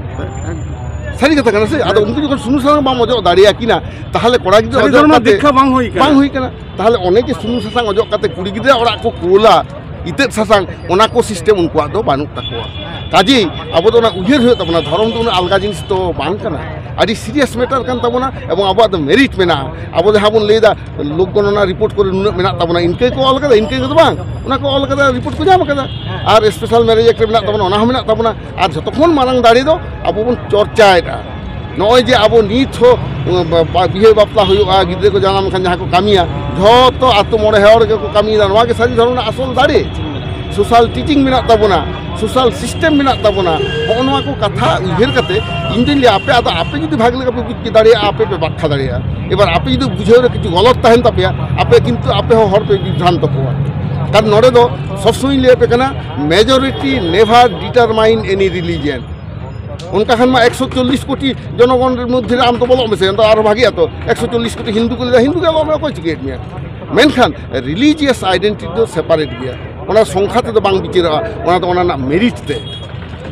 ᱥᱟᱹᱨᱤ ᱠᱟᱛᱷᱟ ᱠᱟᱱᱟ ᱥᱮ? ᱟᱫᱚ ᱩᱱᱠᱤᱱ ᱡᱚᱠᱷᱚᱱ ᱥᱩᱱᱩᱢ ᱥᱟᱥᱟᱝ ᱵᱟᱢ ᱚᱡᱚᱜ ᱫᱟᱲᱮᱭᱟᱠᱤᱱᱟ, ᱛᱟᱦᱚᱞᱮ ᱠᱚᱲᱟ ᱜᱤᱫᱽᱨᱟᱹ ᱥᱟᱹᱨᱤ ᱚᱡᱚᱜ ᱫᱷᱚᱨᱚᱢ ᱨᱮᱱᱟᱜ ᱠᱟᱛᱮ ᱫᱤᱠᱠᱷᱟ ᱵᱟᱝ ᱦᱩᱭ ᱠᱟᱱᱟ᱾ ᱵᱟᱝ ᱦᱩᱭ ᱠᱟᱱᱟ᱾ ᱛᱟᱦᱚᱞᱮ ᱚᱱᱮ ᱡᱮ ᱥᱩᱱᱩᱢ ᱥᱟᱥᱟᱝ ᱚᱡᱚᱜ ᱠᱟᱛᱮ ᱠᱩᱲᱤ ᱜᱤᱫᱽᱨᱟᱹ ᱚᱲᱟᱜ ᱠᱚ ᱠᱳᱞᱟ, ᱤᱛᱟᱹᱫ ᱥᱟᱥᱟᱝ, ᱚᱱᱟ ᱠᱚ ᱥᱤᱥᱴᱮᱢ ᱩᱱᱠᱩᱣᱟᱜ ᱫᱚ ᱵᱟᱹᱱᱩᱜ ᱛᱟᱠᱚᱣᱟ᱾ ᱠᱟᱡᱮᱭ ᱟᱵᱚ ᱫᱚ ᱚᱱᱟ ᱩᱭᱦᱟᱹᱨ ᱦᱩᱭᱩᱜ ᱛᱟᱵᱚᱱᱟ, ᱫᱷᱚᱨᱚᱢ ᱫᱚ ᱩᱱᱟᱹᱜ ᱟᱞᱜᱟ ᱡᱤᱱᱤᱥ ᱫᱚ ᱵᱟᱝ ᱠᱟᱱᱟ, ᱟᱹᱰᱤ ᱥᱤᱨᱤᱭᱟᱥ ᱢᱮᱴᱟᱨ ᱠᱟᱱ ᱛᱟᱵᱚᱱᱟ, ᱮᱵᱚᱝ ᱟᱵᱚᱣᱟᱜ ᱫᱚ ᱢᱮᱨᱤᱴ ᱢᱮᱱᱟᱜᱼᱟ᱾ ᱟᱵᱚ ᱡᱟᱦᱟᱸ ᱵᱚᱱ ᱞᱟᱹᱭᱫᱟ ᱞᱳᱠ ᱜᱚᱱᱚᱱᱟ ᱨᱤᱯᱳᱨᱴ ᱠᱚᱨᱮ ᱱᱩᱱᱟᱹᱜ ᱢᱮᱱᱟᱜ ᱛᱟᱵᱚᱱᱟ, ᱤᱱᱠᱟᱹ ᱜᱮᱠᱚ ᱚᱞ ᱠᱟᱫᱟ, ᱤᱱᱠᱟᱹ ᱜᱮ ᱫᱚ ᱵᱟᱝ, ᱚᱱᱟ ᱠᱚ ᱚᱞ ᱠᱟᱫᱟ, ᱨᱤᱯᱳᱨᱴ ᱠᱚ ᱧᱟᱢ ᱠᱟᱫᱟ᱾ ᱟᱨ ᱥᱯᱮᱥᱟᱞ ᱢᱮᱨᱮᱡᱽ ᱮᱠᱴ ᱨᱮ ᱢᱮᱱᱟᱜ ᱛᱟᱵᱚᱱᱟ, ᱚᱱᱟ ᱦᱚᱸ ᱢᱮᱱᱟᱜ ᱛᱟᱵᱚᱱᱟ᱾ ᱟᱨ ᱡᱷᱚᱛᱚ ᱠᱷᱚᱱ ᱢᱟᱨᱟᱝ ᱫᱟᱲᱮ ᱫᱚ ᱟᱵᱚ ᱵᱚᱱ ᱪᱚᱨᱪᱟᱭᱮᱫᱟ᱾ ᱱᱚᱜᱼᱚᱭ ᱡᱮ ᱟᱵᱚ ᱱᱤᱛ ᱦᱚᱸ, ᱩᱸ, ᱵᱟ-, ᱵᱟ-, ᱵᱤᱦᱟᱹ ᱵᱟᱯᱞᱟ ᱦᱩᱭᱩᱜᱼᱟ, ᱜᱤᱫᱽᱨᱟᱹ ᱠᱚ ᱡᱟᱱᱟᱢ ᱞᱮᱱᱠᱷᱟᱱ ᱡᱟᱦᱟᱸ ᱠᱚ ᱠᱟᱹᱢᱤᱭᱟ, ᱡᱷᱚᱛᱚ ᱟᱛᱳ ᱢᱚᱬᱮ ᱦᱚᱲ ᱜᱮᱠᱚ ᱠᱟᱹᱢᱤᱭᱮᱫᱟ᱾ ᱱᱚᱣᱟ ᱜᱮ ᱥᱟᱹᱨᱤ ᱫᱷᱚᱨᱚᱢ ᱨᱮᱱᱟᱜ ᱟᱥᱚᱞ ᱫᱟᱲᱮ᱾ ᱥᱳᱥᱟᱞ ᱴᱤᱪᱤᱝ ᱢᱮᱱᱟᱜ ᱛᱟᱵᱚᱱᱟ, ᱥᱳᱥᱟᱞ ᱥᱤᱥᱴᱮᱢ ᱢᱮᱱᱟᱜ ᱛᱟᱵᱚᱱᱟ᱾ ᱦᱚᱸᱜᱼᱚ ᱱᱚᱣᱟ ᱠᱚ ᱠᱟᱛᱷᱟ ᱩᱭᱦᱟᱹᱨ ᱠᱟᱛᱮ ᱤᱧ ᱫᱩᱧ ᱞᱟᱹᱭᱟ, ᱟᱯᱮ ᱟᱫᱚ ᱟᱯᱮ ᱡᱩᱫᱤ ᱵᱷᱟᱜᱮ ᱞᱮᱠᱟ ᱯᱮ ᱵᱩᱡᱽ ᱫᱟᱲᱮᱭᱟᱜᱼᱟ, ᱟᱯᱮ ᱯᱮ ᱵᱟᱠᱷᱟ ᱫᱟᱲᱮᱭᱟᱜᱼᱟ᱾ ᱮᱵᱟᱨ ᱟᱯᱮ ᱡᱩᱫᱤ ᱵᱩᱡᱷᱟᱹᱣ ᱨᱮ ᱠᱤᱪᱷᱩ ᱜᱚᱞᱚᱛ ᱛᱟᱦᱮᱱ ᱛᱟᱯᱮᱭᱟ, ᱟᱯᱮ ᱠᱤᱱᱛᱩ ᱟᱯᱮ ᱦᱚᱸ ᱦᱚᱲ ᱯᱮ ᱵᱤᱵᱷᱨᱟᱱᱛᱚ ᱠᱚᱣᱟ᱾ ᱠᱟᱨᱚᱱ ᱱᱚᱰᱮ ᱫᱚ ᱥᱚᱵ ᱥᱚᱢᱚᱭ ᱤᱧ ᱞᱟᱹᱭ ᱟᱯᱮ ᱠᱟᱱᱟ, majority never determine any religion᱾ ᱚᱱᱠᱟ ᱠᱷᱟᱱ ᱢᱟ ᱮᱠᱥᱚ ᱪᱚᱞᱞᱤᱥ ᱠᱳᱴᱤ ᱡᱚᱱᱚᱜᱚᱱ ᱨᱮ ᱢᱚᱫᱽᱫᱷᱮ ᱨᱮ ᱟᱢ ᱫᱚ ᱵᱚᱞᱚᱜ ᱢᱮᱥᱮ, ᱚᱱᱟ ᱫᱚ ᱟᱨᱚ ᱵᱷᱟᱜᱮᱜᱼᱟ ᱛᱚ᱾ ᱮᱠᱥᱚ ᱪᱚᱞᱞᱤᱥ ᱠᱳᱴᱤ ᱦᱤᱱᱫᱩ ᱠᱚ ᱞᱟᱹᱭᱫᱟ, ᱦᱤᱱᱫᱩ ᱜᱮ ᱟᱞᱚ ᱚᱠᱚᱭ ᱪᱤᱠᱟᱹᱭᱮᱫ ᱢᱮᱭᱟ? ᱢᱮᱱᱠᱷᱟᱱ religious identity ᱫᱚ separate ᱜᱮᱭᱟ, ᱚᱱᱟ ᱥᱚᱝᱠᱷᱟ ᱛᱮᱫᱚ ᱵᱟᱝ ᱵᱤᱪᱟᱹᱨᱚᱜᱼᱟ, ᱚᱱᱟ ᱫᱚ ᱚᱱᱟ ᱨᱮᱱᱟᱜ merit ᱛᱮ,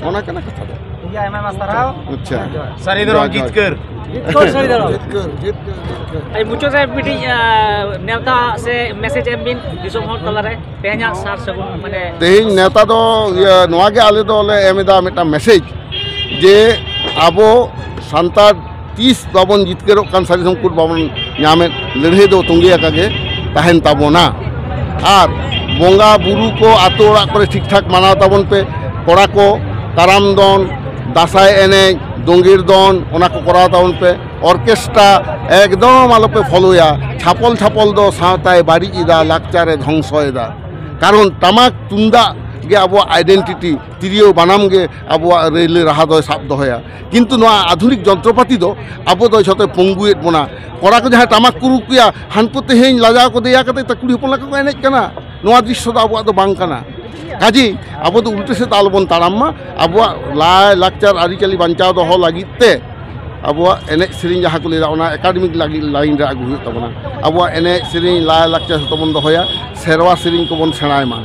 ᱚᱱᱟ ᱠᱟᱱᱟ ᱠᱟᱛᱷᱟ ᱫᱚ᱾ ᱴᱷᱤᱠ ᱜᱮᱭᱟ, ᱟᱭᱢᱟ ᱟᱭᱢᱟ ᱥᱟᱨᱦᱟᱣ᱾ ᱟᱪᱪᱷᱟ᱾ ᱥᱟᱹᱨᱤ ᱫᱷᱚᱨᱚᱢ ᱡᱚᱦᱟᱨ, ᱡᱚᱦᱟᱨ᱾ ᱡᱤᱛᱠᱟᱹᱨ᱾ ᱡᱤᱛᱠᱟᱹᱨ ᱥᱟᱹᱨᱤ ᱫᱷᱚᱨᱚᱢ᱾ ᱡᱤᱛᱠᱟᱹᱨ, ᱡᱤᱛᱠᱟᱹᱨ, ᱡᱤᱛᱠᱟᱹᱨ᱾ ᱟᱪᱪᱷᱟ, ᱢᱩᱪᱟᱹᱫ ᱨᱮ ᱢᱤᱫᱴᱤᱡ, ᱟᱸ, ᱱᱮᱣᱛᱟ ᱥᱮ message ᱮᱢ ᱵᱤᱱ ᱫᱤᱥᱚᱢ ᱦᱚᱲ ᱛᱟᱞᱟᱨᱮ, ᱛᱮᱦᱮᱧᱟᱜ ᱥᱟᱨ ᱥᱟᱹᱜᱩᱱ, ᱢᱟᱱᱮ, ᱛᱮᱦᱮᱧ ᱱᱮᱣᱛᱟ ᱫᱚ, ᱤᱭᱟᱹ, ᱱᱚᱣᱟ ᱜᱮ ᱟᱞᱮ ᱫᱚᱞᱮ ᱮᱢ ᱮᱫᱟ ᱢᱤᱫᱴᱟᱝ message, ᱡᱮ ᱟᱵᱚ ᱥᱟᱱᱛᱟᱲ ᱛᱤᱥ ᱵᱟᱵᱚᱱ ᱡᱤᱛᱠᱟᱹᱨᱚᱜ ᱠᱟᱱ, ᱥᱟᱹᱨᱤ ᱥᱚᱝᱠᱚᱴ ᱵᱟᱵᱚᱱ ᱧᱟᱢᱮᱫ, ᱞᱟᱹᱲᱦᱟᱹᱭ ᱫᱚ ᱛᱚᱸᱜᱮ ᱟᱠᱟ ᱜᱮ ᱛᱟᱦᱮᱱ ᱛᱟᱵᱚᱱᱟ᱾ ᱟᱨ ᱵᱚᱸᱜᱟ ᱵᱩᱨᱩ ᱠᱚ ᱟᱛᱳ ᱚᱲᱟᱜ ᱠᱚᱨᱮ ᱴᱷᱤᱠ ᱴᱷᱟᱠ ᱢᱟᱱᱟᱣ ᱛᱟᱵᱚᱱ ᱯᱮ᱾ ᱠᱚᱲᱟ ᱠᱚ ᱠᱟᱨᱟᱢ ᱫᱚᱱ, ᱫᱟᱸᱥᱟᱭ ᱮᱱᱮᱡ, ᱫᱳᱸᱜᱮᱲ ᱫᱚᱱ, ᱚᱱᱟ ᱠᱚ ᱠᱚᱨᱟᱣ ᱛᱟᱵᱚᱱ ᱯᱮ᱾ ᱚᱨᱠᱮᱥᱴᱨᱟ ᱮᱠᱫᱚᱢ ᱟᱞᱚᱯᱮ ᱯᱷᱚᱞᱳᱭᱟ᱾ ᱪᱷᱟᱯᱚᱞ ᱪᱷᱟᱯᱚᱞ ᱫᱚ ᱥᱟᱶᱛᱟᱭ ᱵᱟᱹᱲᱤᱡ ᱮᱫᱟ, ᱞᱟᱠᱪᱟᱨᱮ ᱫᱷᱚᱝᱥᱚᱭᱮᱫᱟ᱾ ᱠᱟᱨᱚᱱ ᱴᱟᱢᱟᱠ ᱛᱩᱢᱫᱟᱜ ᱜᱮ ᱟᱵᱚᱣᱟᱜ identity, ᱛᱤᱨᱭᱳ ᱵᱟᱱᱟᱢ ᱜᱮ ᱟᱵᱚᱣᱟᱜ ᱨᱟᱹᱭᱞᱟᱹ ᱨᱟᱦᱟ ᱫᱚᱭ ᱥᱟᱵ ᱫᱚᱦᱚᱭᱟ᱾ ᱠᱤᱱᱛᱩ ᱱᱚᱣᱟ ᱟᱫᱷᱩᱱᱤᱠ ᱡᱚᱱᱛᱨᱚᱯᱟᱛᱤ ᱫᱚ ᱟᱵᱚ ᱫᱚ ᱡᱷᱚᱛᱚᱭ ᱯᱚᱝᱜᱩᱭᱮᱫ ᱵᱚᱱᱟ᱾ ᱠᱚᱲᱟ ᱠᱚ ᱡᱟᱦᱟᱸᱭ ᱴᱟᱢᱟᱠ ᱠᱚ ᱨᱩ ᱠᱮᱭᱟ, ᱦᱟᱱᱠᱩ ᱛᱮᱦᱮᱧ ᱞᱟᱡᱟᱣ ᱠᱚ ᱫᱮᱭᱟ ᱠᱟᱛᱮ ᱛᱟ ᱠᱩᱲᱤ ᱦᱚᱯᱚᱱ ᱞᱮᱠᱟ ᱠᱚ ᱮᱱᱮᱡ ᱠᱟᱱᱟ᱾ ᱱᱚᱣᱟ ᱫᱨᱤᱥᱥᱚ ᱫᱚ ᱟᱵᱚᱣᱟᱜ ᱫᱚ ᱵᱟᱝ ᱠᱟᱱᱟ᱾ ᱠᱟᱡᱮ ᱟᱵᱚ ᱫᱚ ᱩᱞᱴᱟᱹ ᱥᱮᱫ ᱫᱚ ᱟᱞᱚᱵᱚᱱ ᱛᱟᱲᱟᱢ ᱢᱟ᱾ ᱟᱵᱚᱣᱟᱜ ᱞᱟᱭ ᱞᱟᱠᱪᱟᱨ ᱟᱹᱨᱤᱪᱟᱹᱞᱤ ᱵᱟᱧᱪᱟᱣ ᱫᱚᱦᱚ ᱞᱟᱹᱜᱤᱫ ᱛᱮ ᱟᱵᱚᱣᱟᱜ ᱮᱱᱮᱡ ᱥᱮᱨᱮᱧ ᱡᱟᱦᱟᱸ ᱠᱚ ᱞᱟᱹᱭᱫᱟ, ᱚᱱᱟ academic ᱞᱟᱹᱜᱤᱫ line ᱨᱮ ᱟᱹᱜᱩ ᱦᱩᱭᱩᱜ ᱛᱟᱵᱚᱱᱟ᱾ ᱟᱵᱚᱣᱟᱜ ᱮᱱᱮᱡ ᱥᱮᱨᱮᱧ ᱞᱟᱭ ᱞᱟᱠᱪᱟᱨ ᱡᱷᱚᱛᱚ ᱵᱚᱱ ᱫᱚᱦᱚᱭᱟ, ᱥᱮᱨᱣᱟ ᱥᱮᱨᱮᱧ ᱠᱚᱵᱚᱱ ᱥᱮᱬᱟᱭ ᱢᱟ᱾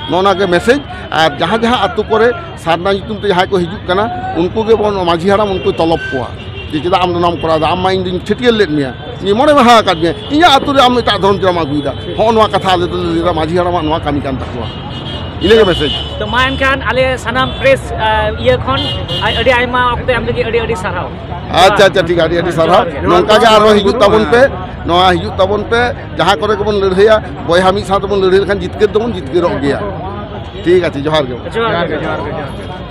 ᱱᱚᱜᱼᱚ ᱱᱚᱣᱟ ᱜᱮ message᱾ ᱟᱨ ᱡᱟᱦᱟᱸ ᱡᱟᱦᱟᱸ ᱟᱛᱳ ᱠᱚᱨᱮ ᱥᱟᱨᱱᱟ ᱧᱩᱛᱩᱢ ᱛᱮ ᱡᱟᱦᱟᱸᱭ ᱠᱚ ᱦᱤᱡᱩᱜ ᱠᱟᱱᱟ, ᱩᱱᱠᱩ ᱜᱮᱵᱚᱱ, ᱢᱟᱹᱡᱷᱤ ᱦᱟᱲᱟᱢ ᱩᱱᱠᱩᱭ ᱛᱚᱞᱚᱵ ᱠᱚᱣᱟ ᱡᱮ, "ᱪᱮᱫᱟᱜ ᱟᱢ ᱫᱚ ᱱᱚᱣᱟᱢ ᱠᱚᱨᱟᱣ ᱮᱫᱟ? ᱟᱢ ᱢᱟ ᱤᱧ ᱫᱩᱧ ᱪᱷᱟᱹᱴᱭᱟᱹᱨ ᱞᱮᱫ ᱢᱮᱭᱟ, ᱤᱧ ᱢᱚᱬᱮ ᱢᱟᱦᱟ ᱟᱠᱟᱫ ᱢᱮᱭᱟ, ᱤᱧᱟᱹᱜ ᱟᱛᱳ ᱨᱮ ᱟᱢ ᱮᱴᱟᱜ ᱫᱷᱚᱨᱚᱢ ᱪᱮᱫᱟᱜ ᱮᱢ ᱟᱹᱜᱩᱭᱮᱫᱟ?" ᱦᱚᱸᱜᱼᱚ ᱱᱚᱣᱟ ᱠᱟᱛᱷᱟ ᱟᱞᱮ ᱫᱚᱞᱮ ᱞᱟᱹᱭ ᱮᱫᱟ, ᱢᱟᱹᱡᱷᱤ ᱦᱟᱲᱟᱢᱟᱜ ᱱᱚᱣᱟ ᱠᱟᱹᱢᱤ ᱠᱟᱱ ᱛᱟᱠᱚᱣᱟ᱾ ᱤᱱᱟᱹᱜᱮ message᱾ ᱛᱚ ᱢᱟ ᱮᱱᱠᱷᱟᱱ ᱟᱞᱮ ᱥᱟᱱᱟᱢ press, ᱟᱸ, ᱤᱭᱟᱹ ᱠᱷᱚᱱ ᱟᱹᱰᱤ ᱟᱭᱢᱟ ᱚᱠᱛᱚ ᱮᱢ ᱞᱟᱹᱜᱤᱫ ᱟᱹᱰᱤ ᱟᱹᱰᱤ ᱥᱟᱨᱦᱟᱣ᱾ ᱟᱪᱪᱷᱟ, ᱟᱪᱪᱷᱟ, ᱴᱷᱤᱠ, ᱟᱹᱰᱤ ᱟᱹᱰᱤ ᱥᱟᱨᱦᱟᱣ᱾ ᱡᱚᱦᱟᱨ ᱜᱮ᱾ ᱱᱚᱝᱠᱟ ᱜᱮ ᱟᱨᱦᱚᱸ ᱦᱤᱡᱩᱜ ᱛᱟᱵᱚᱱ ᱯᱮ, ᱱᱚᱣᱟ ᱦᱤᱡᱩᱜ ᱛᱟᱵᱚᱱ ᱯᱮ, ᱡᱟᱦᱟᱸ ᱠᱚᱨᱮ ᱜᱮᱵᱚᱱ ᱞᱟᱹᱲᱦᱟᱹᱭᱟ, ᱵᱚᱭᱦᱟ ᱢᱤᱫ ᱥᱟᱶ ᱛᱮᱵᱚᱱ ᱞᱟᱹᱲᱦᱟᱹᱭ ᱞᱮᱠᱷᱟᱱ ᱡᱤᱛᱠᱟᱹᱨ ᱫᱚᱵᱚᱱ ᱡᱤᱛᱠᱟᱹᱨᱚᱜ ᱜᱮᱭᱟ᱾ ᱴᱷᱤᱠ ᱟᱪᱷᱮ, ᱡᱚᱦᱟᱨ ᱜᱮ᱾ ᱡᱚᱦᱟᱨ ᱜᱮ, ᱡᱚᱦᱟᱨ ᱜᱮ, ᱡᱚᱦᱟᱨ ᱜᱮ᱾